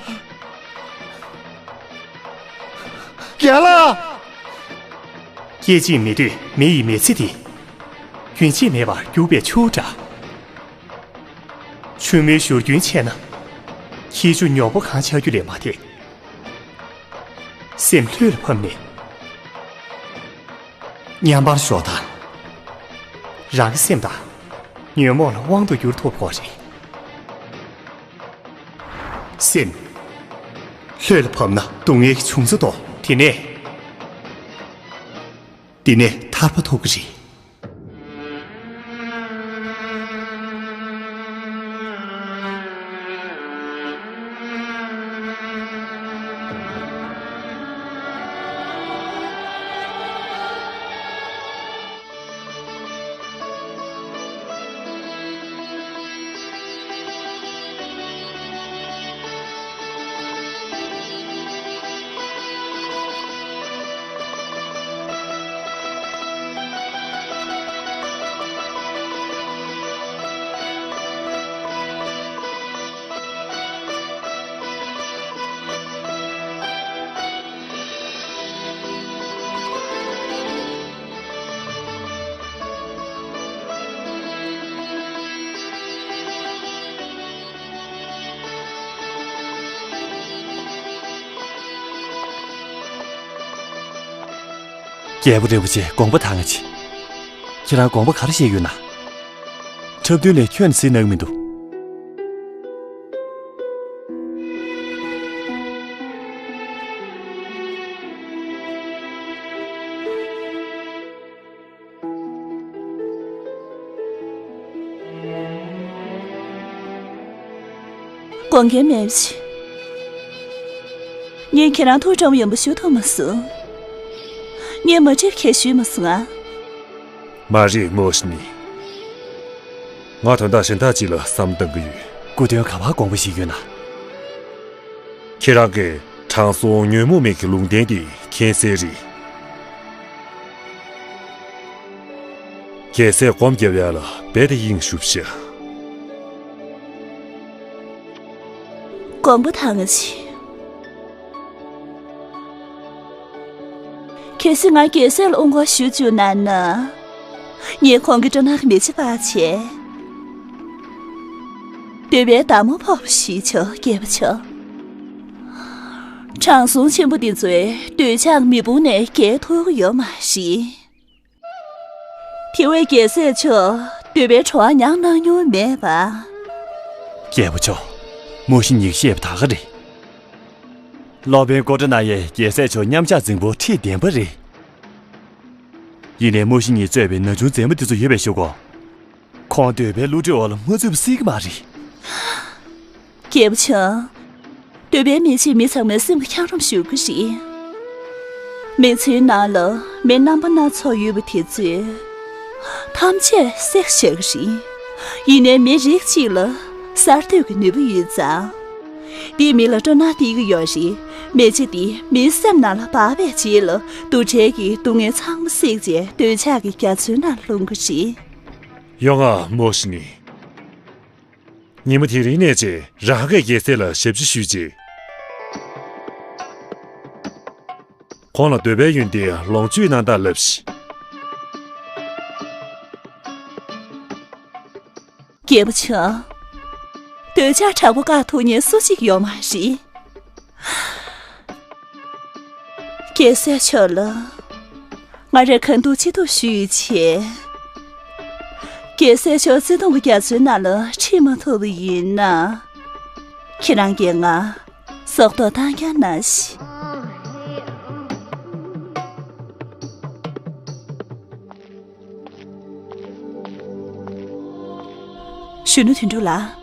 རྒན་ལགས། སྐད་ཅིག་མི་སྡོད་མི་ཡི་མི་ཚེ་འདི། རྒྱུན་ཆད་མེད་པར་རྒྱུག་པའི་ཆུ་འདྲ། ཆུ་མོའི་བཞུར་རྒྱུན་ཆད་ན། ཁྱི་ཆུ་ཉོག་པོ་གང་ཆགས་རྒྱུ་ལས་མ་འདས། སེམས་ལྷོད་ལ་ཕབ་ནས། མཉམ་པར་ཞོག་དང་། རང་གི་སེམས་དང་། ཉོན་མོངས་ལ་དབང་དུ་བསྒྱུར་ཐུབ་དགོས་རེད། སེམས། ལྷོད་ལ་ཕབ་ན་སྡུག་བསྔལ་གྱི་འབྱུང་རྩ་ལྡོག་དེ་ནས། དེ་ནས་ཐར་པ་ཐོབ་ཀྱི་རེད། རྒྱལ་པོ་རིན་པོ་ཆེ། དགོངས་པ་དྭངས་ཆེ། ཁྱེད་རང་དགོངས་པ་ག་རེ་བཞེས་ཡོད་ན། འཁྲབ་སྟོན་ལས་ཁྱོན་ནས་གཟིགས་གནང་གི་མི་འདུག་དགོངས་འགལ་མེད་ཅིག་ངས་ཁྱེད་རང་ཐུགས་དྲན་པ་ཡོན་པོ་ཞུ་ཐུབ་མ་སོང་། ངས་མ་འགྲིག་ཁས་ཞུས་མ་སོང་ང་། མ་རེད་མོ་ཤི་ནི། ང་དོན་དག་གཞན་དག་ཅིག་ལ་བསམ་བཏང་གི་ཡོད། སྐུ་དོན་ག་པར་དགོངས་པ་བཞེས་ཡོད་ན། ཁྱེད་རང་གིས་དྲང་སྲོང་ཉོན་མོངས་མེད་ཀྱི་ལུང་བསྟན་དེ་མཁྱེན་གསལ་རེད། རྒྱལ་སྲས་སྒོམ་རྒྱབ་ཡ་ལ་རྦད་དེ་དབྱིངས་ཞུབ་ཤག་དགོངས་པ་དྭངས་ཆེ། གལ་སྲིད་ང་རྒྱལ་སྲས་ལ་དབུ་འགོག་ཞུ་བཅུག་ན་ན། ངས་ཁོང་གི་སྤྲིན་ནག་གི་མེ་ལྕེ་སྤར་བྱས། འདོད་པའི་མདའ་མོ་ཕོག་པ་ཞིག་བྱོས། རྒྱལ་པོ་མཆོག་དྲང་སྲོང་ཆེན་པོ་འདི་ཚོས་འདོད་ཆགས་མེ་དཔུང་ནས་རྒྱལ་ཐུབ་ཀྱི་ཡོད་མ་རེད། དེ་བས་རྒྱལ་སྲས་མཆོག་འདོད་པའི་བྲོ་བ་མྱངས་གནང་མྱོང་མེད་པ། རྒྱལ་པོ་མཆོག་མོ་ཤི་ཉིས་བཤད་པ་ད་ག་རེད། སློབ་དཔོན་ཀོ་ཏྲ་ན་ཡའི་རྒྱལ་སྲས་མཆོག་མཉམ་བཞག་རྫིང་བུ་ཁྲིད་བདེན་པ་རེད། ཡིན་ནའི་མོ་ཤི་ཉིས་གཙོས་པའི་ན་ཆུང་མཛེས་མ་འདི་ཚོ་ཡོད་པའི་གཞུག་གུ། ཁོང་འདོད་པའི་བསླུ་བྲིད་འོག་ལ་མ་ཚུད་པ་སྲིད་ཀྱི་མ་རེད། རྒྱལ་པོ་མཆོག་འདོད་པའི་མེ་ལྕེས་མི་ཚང་མའི་སེམས་ཀྱི་འཁྱམ་རོམ་གཞུ་གི་རེད། མེ་ཆུའི་ནང་ལ་མེ་རྣམ་པ་སྣ་ཚོགས་ཡོད་པ་དེ་ཚོས་ཐམས་ཅད་བསྲེག་བྱ་གི་རེད། ཡིན་ནའི་མེ་རིགས་གཅིག་ལ་གསར་གཏོད་ཀྱི་ནུས་པ་ཡོད་ཙང་། འདིས་མེ་ལ་སྤྲིན་ནག་སྟེར་གྱི་ཡོད་རེད། མེ་ལྕེ་འདིས་མིའི་སེམས་ནང་ལ་འབར་བའི་རྗེས་ལ་དུར་ཁྲོད་ཀྱི་སྡུག་བསྔལ་ཚང་མ་བསྲེགས་རྗེས་འདོད་ཆགས་ཀྱི་རྒྱ་མཚོའི་ནང་ལྷུང་གི་རེད། ཡོང་ང་། མོ་ཤི་ནི། ཉི་མ་དེ་རིང་ནས་བྱས་རང་གིས་རྒྱལ་སྲས་ལ་ཞབས་ཕྱི་ཞུས་རྗེས། ཁོང་ལ་འདོད་པའི་ཡོན་ཏན་ལོངས་སྤྱོད་གནང་སྟངས་ལབ་ཤིག་རྒྱལ་པོ་མཆོག་འདོད་ཆགས་དྲག་པོ་བཀག་ཐུབ་མཁན་སུ་གཅིག་ཡོད་མ་རེད། རྒྱལ་སྲས་མཆོག་ལ་ང་རས་གང་ཐུབ་ཅི་ཐུབ་ཞུས་བྱས། རྒྱལ་སྲས་མཆོག་བརྩེ་དུང་གི་རྒྱ་མཚོའི་ནང་ལ་ཁྲིད་མ་ཐུབ་པ་ཡིན་ན། ཁྱེད་རང་གིས་ང་སྲོག་ཐོག་བཏང་རྐྱང་གནང་ཞིག་གཞོན་ནུ་དོན་གྲུབ་ལགས།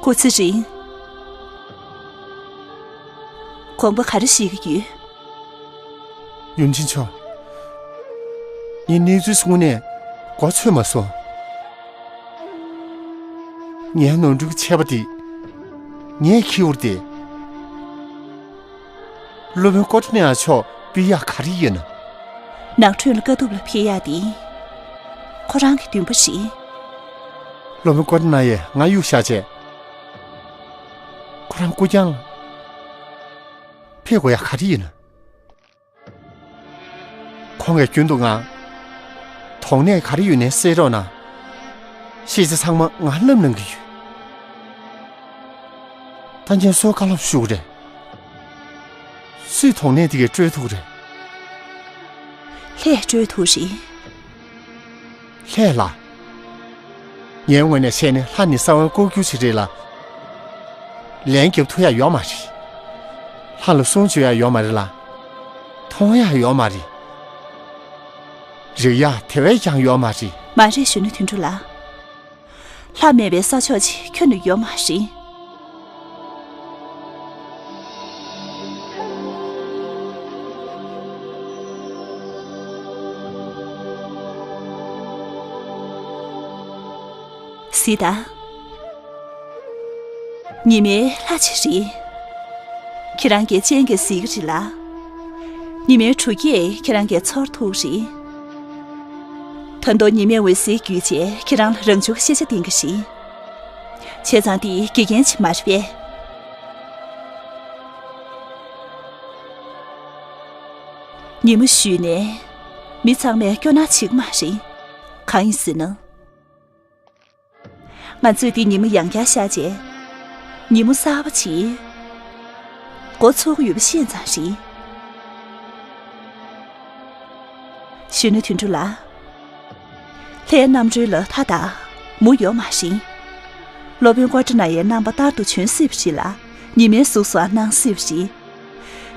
སྐུ་ཚེ་རིང་། དགོངས་པ་ག་རེ་བཞེས་ཀྱི་ཡོད། ཡུམ་ཆེན་མཆོག་ངས་གནས་ཚུལ་གསུངས་ནས་གོ་ཚོད་མ་སོང་། ངའི་ནོར་འཁྲུལ་གྱི་ཆད་པ་དེ་ངས་འཁྱེར་བར་ཏེ། སློབ་དཔོན་ཀོ་ཏི་ནི་ཡ་མཆོག་སྤེལ་ཡག་ག་རེ་ཡོད་ན། ནགས་ཁྲོད་ལ་དཀའ་ཐུབ་ལ་ཕེབས་ཡག་དེ་ཁོ་རང་གི་འདུན་པ་རེད། སློབ་དཔོན་ཀོ་ཏི་ནི་ཡས་ང་གཡུགས་བཞག་བྱས། ཁོ་རང་སྐུ་རྐྱང་ལ་ཕེབས་དགོས་ཡག་ག་རེ་ཡོད་ན། ཁོང་གིས་རྒྱུན་དུ་ང་དོགས་གནས་ག་རེ་ཡོད་ནའི་སེལ་རོགས་གནང་། ཤེས་བྱ་ཚང་མ་ང་བསླབ་གནང་གི་ཡོད། ད་ངས་སུར་བཀའ་སློབ་ཞུ་དགོས་རེད། སུས་དོགས་གནས་དེ་གས་སྤྲོད་ཐུབ་རེད། ལྷས་སྤྲོད་ཐུབ་རེད། ལྷས་ལ། ངའི་ངོས་ནས་བཤད་ན་ལྷ་ནི་ས་བོན་བཀོག་རྒྱུ་ཞིག་རེད་ལ། ལན་རྒྱབ་ཐུབ་ཡག་ཡོད་མ་རེད། ལྷ་ལ་གསུང་བརྗོད་ཡག་ཡོད་མ་རེད་ལ། མཐོང་ཡག་ཡོད་མ་རེད། རེག་ཡག་དེ་བས་ཀྱང་ཡོད་མ་རེད། མ་རེད། གཞོན་ནུ་དོན་གྲུབ་ལགས། ལྷ་མེད་པའི་ས་ཕྱོགས་ཅིག་ཁྱོན་ནས་ཡོད་མ་རེད། གཟིགས་དང་། ཉི་མའི་ལྷ་ཅིག་རེད། ཁྱེད་རང་གིས་སྤྱན་གྱིས་གཟིགས་ཀྱི་རེད་ལ། ཉི་མའི་གྲུ་སྐེ་ཁྱེད་རང་གིས་ཚོར་ཐུབ་རེད། ད་དུང་ཉི་མའི་འོད་ཟེར་བརྒྱུད་བྱས་ཁྱེད་རང་ལ་རང་བྱུང་གི་ཤེས་བྱ་ལྡན་གྱི་རེད། བྱས་ཙང་དེ་དགེ་རྒན་ཅིག་མ་རེད་པས། ཉི་མ་བཞུད་ནས་མི་ཚང་མས་སྐྱོ་སྣང་བྱེད་ཀྱི་མ་རེད། གང་ཡིན་ཟེར་ན། ང་ཚོས་འདི་ཉི་མ་ཡང་བསྐྱར་ཤར་རྗེས། ཉིན་མོ་གསར་པ་ཅིག་འགོ་ཚུགས་ཀྱི་ཡོད་པ་ཤེས་ཙང་རེད། གཞོན་ནུ་དོན་གྲུབ་ལགས། ལྷའི་རྣམ་གྲོལ་ལ་མཐའ་དང་མུ་ཡོད་མ་རེད། སློབ་དཔོན་ཀོ་ཏྲ་ནཱ་ཡའི་རྣམ་པ་ལྟར་དུ་བྱོན་སྲིད་པ་རེད་ལ། ཉི་མའི་གཟུགས་སུའང་སྣང་སྲིད་པ་རེད།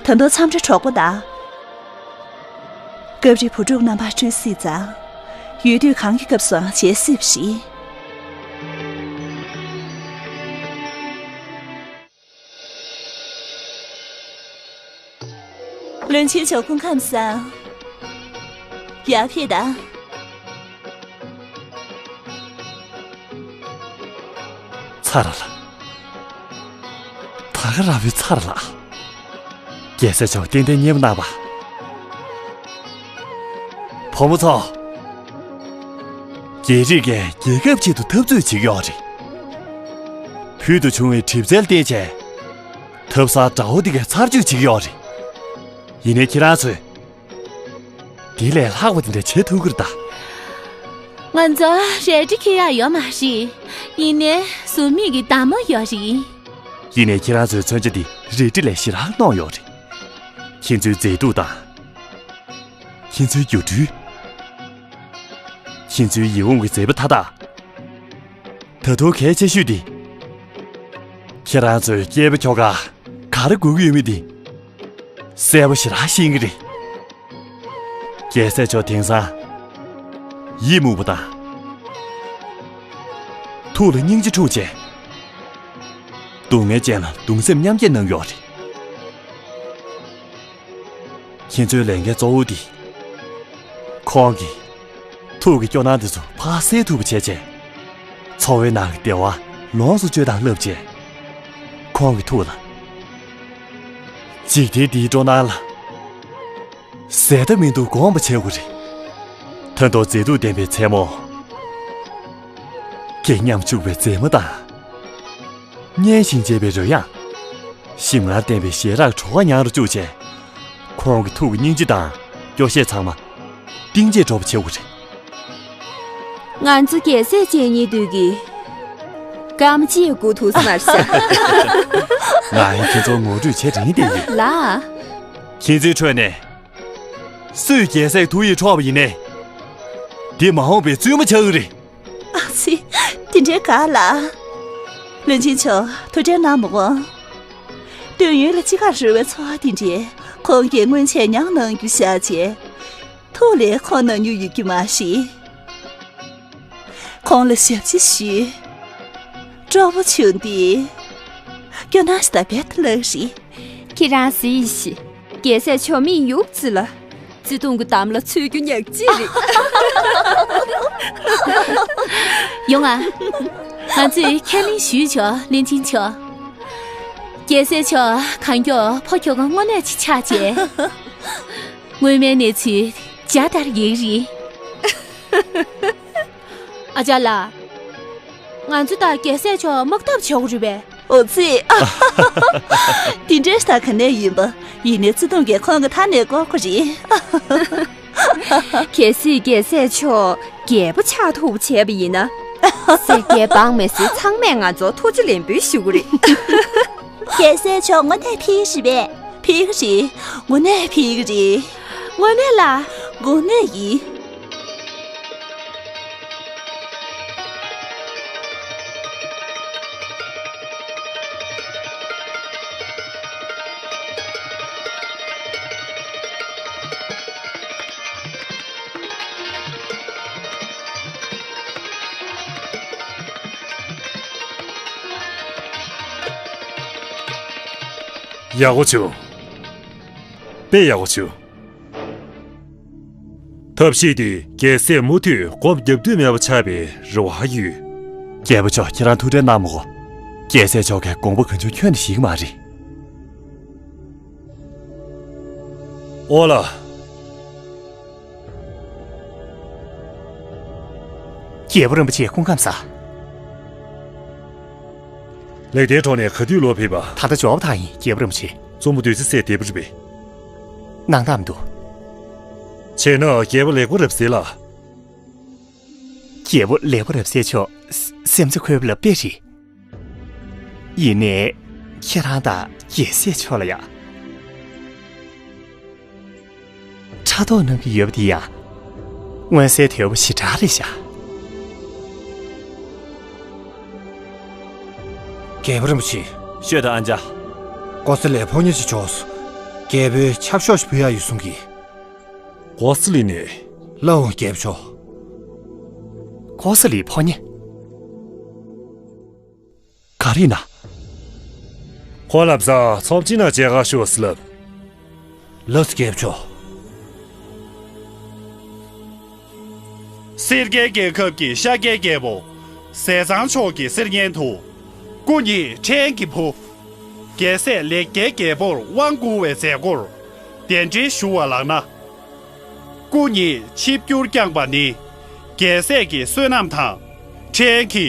ད་དུང་མཚམས་རེ་གྲོགས་པོ་དང་། སྐབས་རེ་བུ་ཕྲུག་རྣམ་པར་སྤྲུལ་སྲིད་ཙང་། ཡུལ་དུས་གང་གི་སྐབས་སུའང་མཇལ་སྲིད་པ་རེད། བློན་ཆེན་མཆོག་སྐུ་ཁམས་བཟང་། ཡར་ཕེབས་དང་། ཚར་ལ། ད་ག་རང་བའི་ཚར་ལ། རྒྱལ་སྲས་མཆོག་ཏན་ཏན་མཉེས་པོ་གནང་བ། བུ་མོ་ཚོ། རྒྱལ་རིགས་ཀྱིས་རྒྱལ་ཁབ་ཆེད་དུ་འཐབ་རྩོད་བྱེད་ཀྱི་ཡོད་རེད། ཕུལ་དུ་བྱུང་བའི་གྲིབ་རྩལ་བརྟེན་བྱས། ཐབ་གསར་དགྲ་བོ་དེ་གའི་ཚར་གཅོད་བྱེད་ཀྱི་ཡོད་རེད། ཡིན་ནའི་ཁྱེད་རང་ཚོས། དེ་ལས་ལྷག་པ་དེ་འདྲ་བྱེད་ཐུབ་ཀྱི་རེད་ད། ང་ཚོ་རལ་གྲི་འཁྱེར་ཡག་ཡོད་མ་རེད། ཡིན་ནའི་ཟུར་མིག་གི་མདའ་མོ་ཡོད་རེད། ཡིན་ནའི་ཁྱེད་རང་ཚོའི་མཚོན་ཆ་འདི་རལ་གྲི་ལས་ཞེ་དྲག་རྣོ་ཡོད་རེད། ཁྱེད་ཚོའི་མཛེས་སྡུག་དང་། ཁྱེད་ཚོའི་སྒྱུ་འཕྲུལ། ཁྱེད་ཚོའི་ཡིད་འོང་གི་མཛེས་པ་མཐའ་དག་ད་དུང་གལ་ཆེ་ཤོས་འདི། ཁྱེད་རང་ཚོའི་སྐྱེས་པ་ཁྱོ་ག་ག་རེ་དགོས་ཀྱི་ཡོད་མེད་འདི། གསལ་པོ་ཞེ་དྲག་ཤེས་ཀྱི་རེད། རྒྱལ་སྲས་མཆོག་དེང་སང་། ཡིད་མུག་པ་དང་། ཐུགས་ལ་སྙིང་རྗེ་འཁྲུངས་བྱས། སྡུག་བསྔལ་ཅན་ལ་གདུང་སེམས་མཉམ་སྐྱེད་གནང་ཡོད་རེད། ཁྱེད་ཚོའི་ལས་འགན་གཙོ་བོ་འདི། ཁོང་གིས། ཐུགས་ཀྱི་སྐྱོ་སྣང་འདི་ཚོ་ཕར་སེལ་ཐུབ་པ་བྱས་བྱས། འཚོ་བའི་ནང་གི་བདེ་བ་ལོངས་སུ་སྤྱོད་སྟངས་བསླབ་བྱས། ཁོང་གི་ཐུགས་ལ། འཇིག་རྟེན་འདིའི་སྤྲོ་སྣང་ལ། ཟད་མཐའ་མི་འདུག་དགོངས་པ་བྱེད་དགོས་རེད། ད་དུང་མཛེས་སྡུག་ལྡན་པའི་མཚན་མོ། སྐད་སྙོམས་འཇུག་པའི་མཛེས་མ་དང་། སྙན་ཞིང་འཇེབས་པའི་རོལ་དབྱངས། ཞིམ་མངར་ལྡན་པའི་ཞལ་རས་བྲོ་བ་མྱང་རུ་བཅུག་བྱས། ཁོང་གི་ཐུགས་ཀྱི་སྙིང་རྗེ་དང་སྐྱོ་ཤས་ཚང་མ་གཏིང་བརྗེད་འགྲོ་བ་བྱེད་དགོས་རེད། ང་ཚོ་རྒྱལ་སྲས་བཅས་གཉིས་འདུས་ཀྱི་སྐར་མ་གཅིག་སྒུག་ཐུབ་ས་མ་རེད་ཤག་ང་ཡང་ཁྱེད་ཚོར་ངོ་སྤྲོད་བྱེད་རན་བསྡད་ཡོད། ལགས། ཁྱེད་ཚོའི་ཁྲོད་ནས་སུས་རྒྱལ་སྲས་ཐུགས་ཡིད་འཕྲོག་པ་ཡིན་ནའི། འདི་མ་འོངས་པའི་བཙུན་མོ་ཆགས་ཀྱི་རེད། ཨ་ཙི། དེ་འདྲའི་དགའ་ལ། བློན་ཆེན་མཆོག་ཐུགས་ཁྲལ་གནང་མི་དགོས། སྟོད་ཡུལ་ལ་ཅི་ག་རོལ་བའི་ཚོར་བ་དེ་འདྲའི་ཁོང་གིས་སྔོན་ཆད་མྱངས་གནང་རྒྱུ་བཞག་བྱས། ཐུགས་ལ་ཁོང་ན་མྱོང་ཡོད་རྒྱུ་མ་རེད། ཁོང་ལ་ཞབས་ཕྱི་ཞུས། སྤྲོ་པོ་བྱུང་སྟེ། སྐྱོ་སྣང་ཞིག་དང་རྦད་དེ་བརླག་རེད། ཁྱེད་རང་གཟིགས་ཤིག་རྒྱལ་སྲས་མཆོག་མིག་ཡུག་ཙི་ལ། བརྩེ་དུང་གི་འདམ་ལ་ཚུད་རྒྱུ་ཉག་གཅིག་རེད། ཡོང་ང་། ང་ཚོས་ཁས་ལེན་ཞུས་ཆོག་བློན་ཆེན་མཆོག་རྒྱལ་སྲས་མཆོག་གང་མགྱོགས་ཕོ་ཁྱོ་ག་དངོས་གནས་ཅིག་ཆགས་རྗེས། སྔོན་མའི་གནས་ཚུལ་འཇའ་ལྟར་ཡལ་རེད། ཨ་ཅག་ལགས། ང་ཚོ་དང་རྒྱལ་སྲས་མཆོག་དམག་འཐབ་བྱེད་དགོས་རེད་པས། འོ་ཙི། དེ་འདྲའི་ལྟ་ག་ནས་ཡིན་པ། ཡིན་ནའི་བརྩེ་དུང་གིས་ཁོང་གི་མཐའ་ནས་བསྐོར་གྱི་རེད། གལ་སྲིད་རྒྱལ་སྲས་མཆོག་རྒྱལ་པོ་ཆགས་ཐུབ་བྱས་པ་ཡིན་ན། སེར་སྐྱའི་འབངས་མི་སེར་ཚང་མས་ང་ཚོར་ཐུགས་རྗེ་ལེགས་འབུལ་ཞུ་གི་རེད། རྒྱལ་སྲས་མཆོག་དངོས་གནས་ཕེབས་ཀྱི་རེད་པས། ཕེབས་ཀྱི་རེད། དངོས་གནས་ཕེབས་ཀྱི་རེད། དངོས་གནས་ལ། དངོས་གནས་ཡིན། ཡག་པོ་བྱུང་། དཔེ་ཡག་པོ་བྱུང་། ཐབས་ཤེས་དེ་རྒྱལ་སྲས་མུ་མཐུད་སྒོམ་རྒྱབ་འདོད་མེད་པ་ཆགས་པའི་རེ་བ་ཡོད། རྒྱལ་པོ་མཆོག་ཁྱེད་རང་ཐུགས་ཁྲལ་གནང་མི་དགོས། རྒྱལ་སྲས་མཆོག་གིས་དགོངས་པ་གང་བྱུང་ཁྱོན་ནས་བཞེས་ཀྱི་མ་རེད། ཨོ་ལ། རྒྱལ་པོ་རིན་པོ་ཆེ་སྐུ་ཁམས་བཟང་། ལེགས་ལྡན་གྲོང་ནས་ག་དུས་ལོག་ཕེབས་པ། ད་ལྟ་འབྱོར་བ་ཐག་ཡིན་རྒྱལ་པོ་རིན་པོ་ཆེ། བཙུན་མོ་བདུད་རྩི་སྲས་བདེ་པོ་རེད་པས། སྣང་དག་མི་འདུག་བྱས་ན་རྒྱལ་པོ་ལེགས་པོ་རབ་གསལ་ལ། རྒྱལ་པོ་ལེགས་པོ་རབ་གསལ་མཆོག་སེམས་རྩེ་འཁོལ་བ་ལ་དཔེ་རེད། ཡིན་ནའི། ཁྱེད་རང་དང་རྒྱལ་སྲས་མཆོག་ལ་ཡ། ཕྲག་དོག་གནང་གི་ཡོད་པ་དེ་ཡང་། མངོན་གསལ་དོད་པོ་ཞེ་དྲག་རེད་ཤག་རྒྱལ་པོ་རིན་པོ་ཆེ། ཤོད་དང་ཨ་ཅག་ཀོ་ས་ལའི་ཕོ་ཉ་ཅིག་བྱོས། རྒྱལ་པོའི་ཆབ་ཤོག་ཞིག་ཕུལ་ཡག་ཡོད་གསུང་གི། ཀོ་ས་ལི་ནས། ལགས་འོང་རྒྱལ་པོ་མཆོག་ཀོ་ས་ལིའི་ཕོ་ཉ། ག་རེ་ཡིན་ན། ཁོ་ལ་བཟའ་ཚོམས་ཅི་ན་མཇལ་ཁ་ཤོག་ཟེར་ལབ། ལགས་སོ་རྒྱལ་པོ་མཆོག་སེར་སྐྱའི་རྒྱལ་ཁབ་ཀྱི་ཤཱཀྱའི་རྒྱལ་པོ་ཟས་གཙང་མཆོག་གི་གསེར་སྙན་དུ། སྐུ་ཉིད་ཕྲན་གྱི་བུ། རྒྱལ་སྲས་ལེགས་སྐྱེས་རྒྱལ་པོར་དབང་བསྐུར་བའི་མཛད་སྒོར་གདན་འདྲེན་ཞུ་བ་ལགས་ན། སྐུ་ཉིད་ཆིབས་བསྒྱུར་བསྐྱངས་པ་ནི་རྒྱལ་སྲས་ཀྱི་བསོད་ནམས་དང་ཕྲན་གྱི་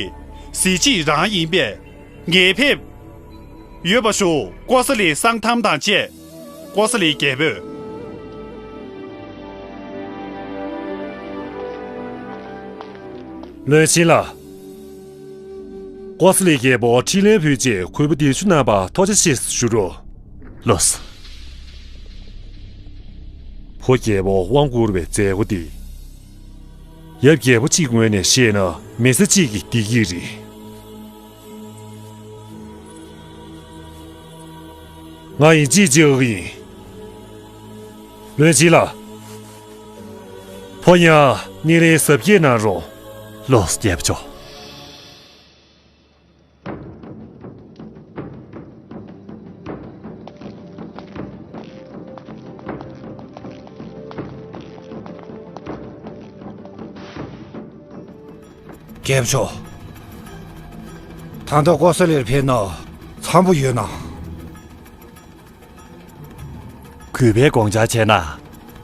གཟི་བརྗིད་རང་ཡིན་པས་ངེས་ཕེབས་ཡོད་པ་ཞུ། ཀོ་ས་ལི་གསང་ཐམ་དང་བཅས་ཀོ་ས་ལི་རྒྱལ་པོས། བློན་ཆེན་ལགས། ཀོ་ས་ལི་རྒྱལ་པོ་ཁྲི་ལན་ཕུལ་རྗེས་གུས་པ་གདན་ཞུ་གནང་བར་ཐུགས་རྗེ་ཆེ་ཞུ་རོགས། ལགས་སོ། བུ་རྒྱལ་པོ་དབང་བསྐུར་བའི་མཛད་སྒོ་འདི། ཡབ་རྒྱལ་པོ་གཅིག་ངོས་ནས་བཤད་ན་མི་ཚེ་གཅིག་གི་བདེ་སྐྱིད་རེད། ང་ཡིན་གཅིག་བྱེད་འོས་ཡིན། བློན་ཆེན་ལགས། ཕོ་ཉ་སྙིང་རེ་གཟབ་རྒྱས་གནང་རོགས། ལགས་སོ་རྒྱལ་པོ་མཆོག་རྒྱལ་པོ་མཆོག་ད་ལྟ་ཀོ་ས་ལིར་ཕེབས་ན་འཚམ་པོ་ཡོད་ན། གུས་པས་དགོངས་འཆར་བྱས་ན།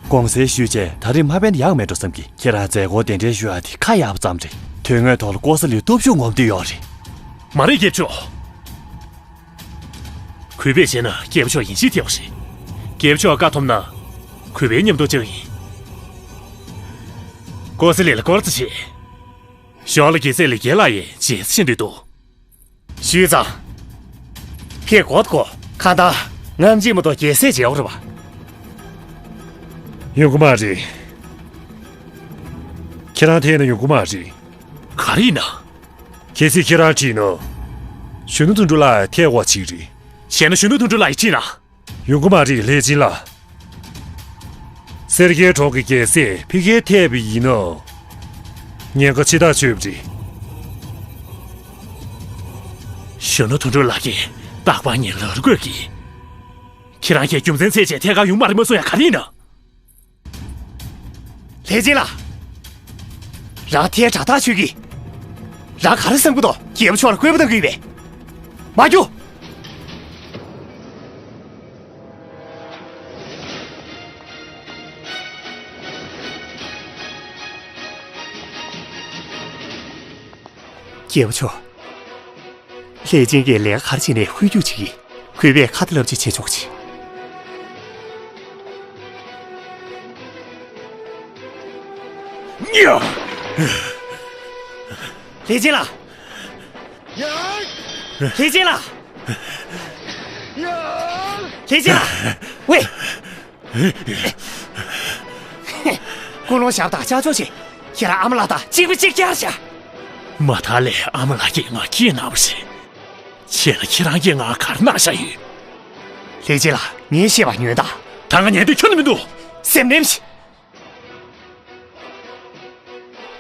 དགོངས་སེལ་ཞུས་རྗེས་ད་རེས་མ་ཕེབས་ན་ཡག་མེད་འགྲོ་བསམ་གི། ཁྱེད་རང་མཛད་སྒོར་གདན་འདྲེན་ཞུ་ཡག་དེ་ཁག་ཡག་པ་ཙམ་རེད། དོན་དངོས་ཐོག་ལ་ཀོ་ས་ལིའི་སྟོབས་ཤུགས་ངོམ་འདོད་ཡོད་རེད། མ་རེད་རྒྱལ་པོ་མཆོག་གུས་པས་བྱས་ན་རྒྱལ་པོ་མཆོག་ཡིན་གཅིག་ཐེ་བ་རེད། རྒྱལ་པོ་མཆོག་བཀའ་ཐོབ་ན། གུས་པས་མཉམ་དུ་བཅར་ཡིན། ཀོ་ས་ལི་ལ་སྐོར་ཙམ་བྱེད། གཞུང་ལ་རྒྱལ་སྲས་ལེགས་སྐྱེས་ལགས་ཡིས་རྗེས་སུ་ཕྱིན་འདོད་འདུག་ཞུས་ཙང་། ཕེབས་དགོས་དགོས། གང་ལྟར་ངམ་གཅིག་མ་གཏོགས་རྒྱལ་སྲས་མཇལ་བ་རེད་པ། ཡོང་གི་མ་རེད། ཁྱེད་རང་ཐད་ན་ཡོང་གི་མ་རེད། ག་རེ་ཡིན་ན། གལ་སྲིད་ཁྱེད་རང་ཁྲིད་ན། གཞོན་ནུ་དོན་གྲུབ་ལགས་ཐད་དགོས་ཅིག་རེད། བྱས་ན་གཞོན་ནུ་དོན་གྲུབ་ལགས་ཡིས་ཁྲིད་ན། ཡོང་གི་མ་རེད་ལྷས་སྦྱིན་ལགས། ས་ སེར་སྐྱའི་གྲོགས་ཀྱི་རྒྱལ་སྲས་ཕ་གིར་ཐེབས་པ་ཡིན་ན། ཉེན་ཁ་ཆེ་ཐག་ཆོད་པ་རེད། གཞོན་ནུ་དོན་གྲུབ་ལགས་ཀྱིས་རྟག་པར་ངའི་ལག་རུ་བཀོད་ཀྱིས། ཁྱེད་རང་གིས་རྒྱུ་མཚན་བཙལ་བྱས་ཐད་ཀར་ཡོང་མ་རེད་མ་གསུང་ཡ་ག་རེ་ཡིན་ན། ལྷས་སྦྱིན་ལགས། རང་ཐལ་དྲགས་ཐག་ཆོད་ཀྱིས། རང་ག་རེ་བསམ་གྱི་འདུག་རྒྱལ་པོ་མཆོག་ལ་བསྐུལ་མ་གཏང་གི་ཡོད་པས། མ་རྒྱུགས། རྒྱལ་པོ་མཆོག་ལྷས་སྦྱིན་གྱིས་ལས་ཀ་ག་རེ་བྱས་ནས་ཧོལ་རྒྱུག་བྱེད་ཀྱི། གུས་པས་ཁ་ཏ་ལབ་ཅིག་བྱེད་ཆོག་ཅིག་ལྷས་སྦྱིན་ལགས། ལྷས་སྦྱིན་ལགས། ལྷས་སྦྱིན་ལགས། ཝེ། ཀུན་སློང་ཞབས་དང་ཅ་ཅོ་ཆེ། ཁྱེད་རང་ཨ་མ་ལགས་དང་གཅིག་པ་གཅིག་རྐྱང་བྱ། མ་མཐའ་ལས་ཨ་མ་ལགས་ཀྱིས་ང་སྐྱེས་གནང་བ་རེད། བྱས་ལ་ཁྱེད་རང་གིས་ང་ག་རེ་གནང་བཞག་ཡོད། ལྷས་སྦྱིན་ལགས། ངས་བཤད་པ་ཉོན་དང་། ད་ང་ཉན་འདོད་ཁྱོན་ནས་མི་འདུག་སེམས་ནེམ་ཞིག་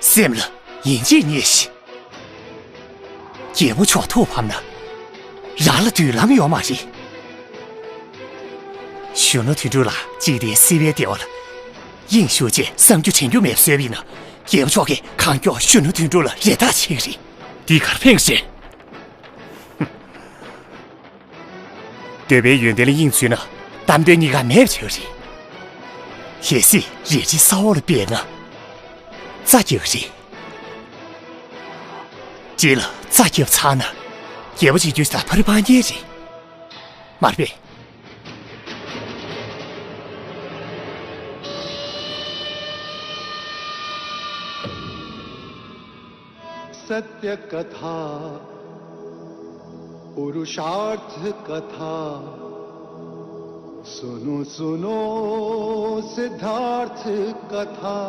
སེམས་ལ་ཡིན་གཅིག་ཉེས་ཤིག་རྒྱལ་པོ་མཆོག་ཐུགས་ཕམ་ན། རང་ལ་མདུན་ལམ་ཡོད་མ་རེད། གཞོན་ནུ་དོན་གྲུབ་ལགས་འཇིག་རྟེན་སྲིད་པའི་བདེ་བ་ལ་དབྱིངས་ཞུགས་བྱས་བསམ་རྒྱུ་དྲན་རྒྱུ་མེད་པ་བཟོས་པ་ཡིན་ན། རྒྱལ་པོ་མཆོག་གིས་གང་མགྱོགས་གཞོན་ནུ་དོན་གྲུབ་ལ་རེ་ཐག་ཆོད་ཀྱི་རེད། འདི་གར་ཕེབས་རེད། འདོད་པའི་ཡོན་ཏན་ལ་དབྱིངས་འཚུད་ན། གཏམ་དོན་གཉིས་ཀ་མེད་པ་བྱེད་ཀྱི་རེད། གལ་སྲིད་རལ་གྲི་ས་འོག་ལ་སྦས་ན། རྩྭ་རྒྱག་གི་རེད། རྗེས་ལ་རྩྭ་བརྒྱབ་ཚར་ན། རྒྱལ་པོ་བྱེད་རྒྱུ་ད་ཕ་རི་པང་གཉན་རེད། མ་རེད་པས། सत्य कथा पुरुषार्थ कथा। सुनो सुनो सिद्धार्थ कथा।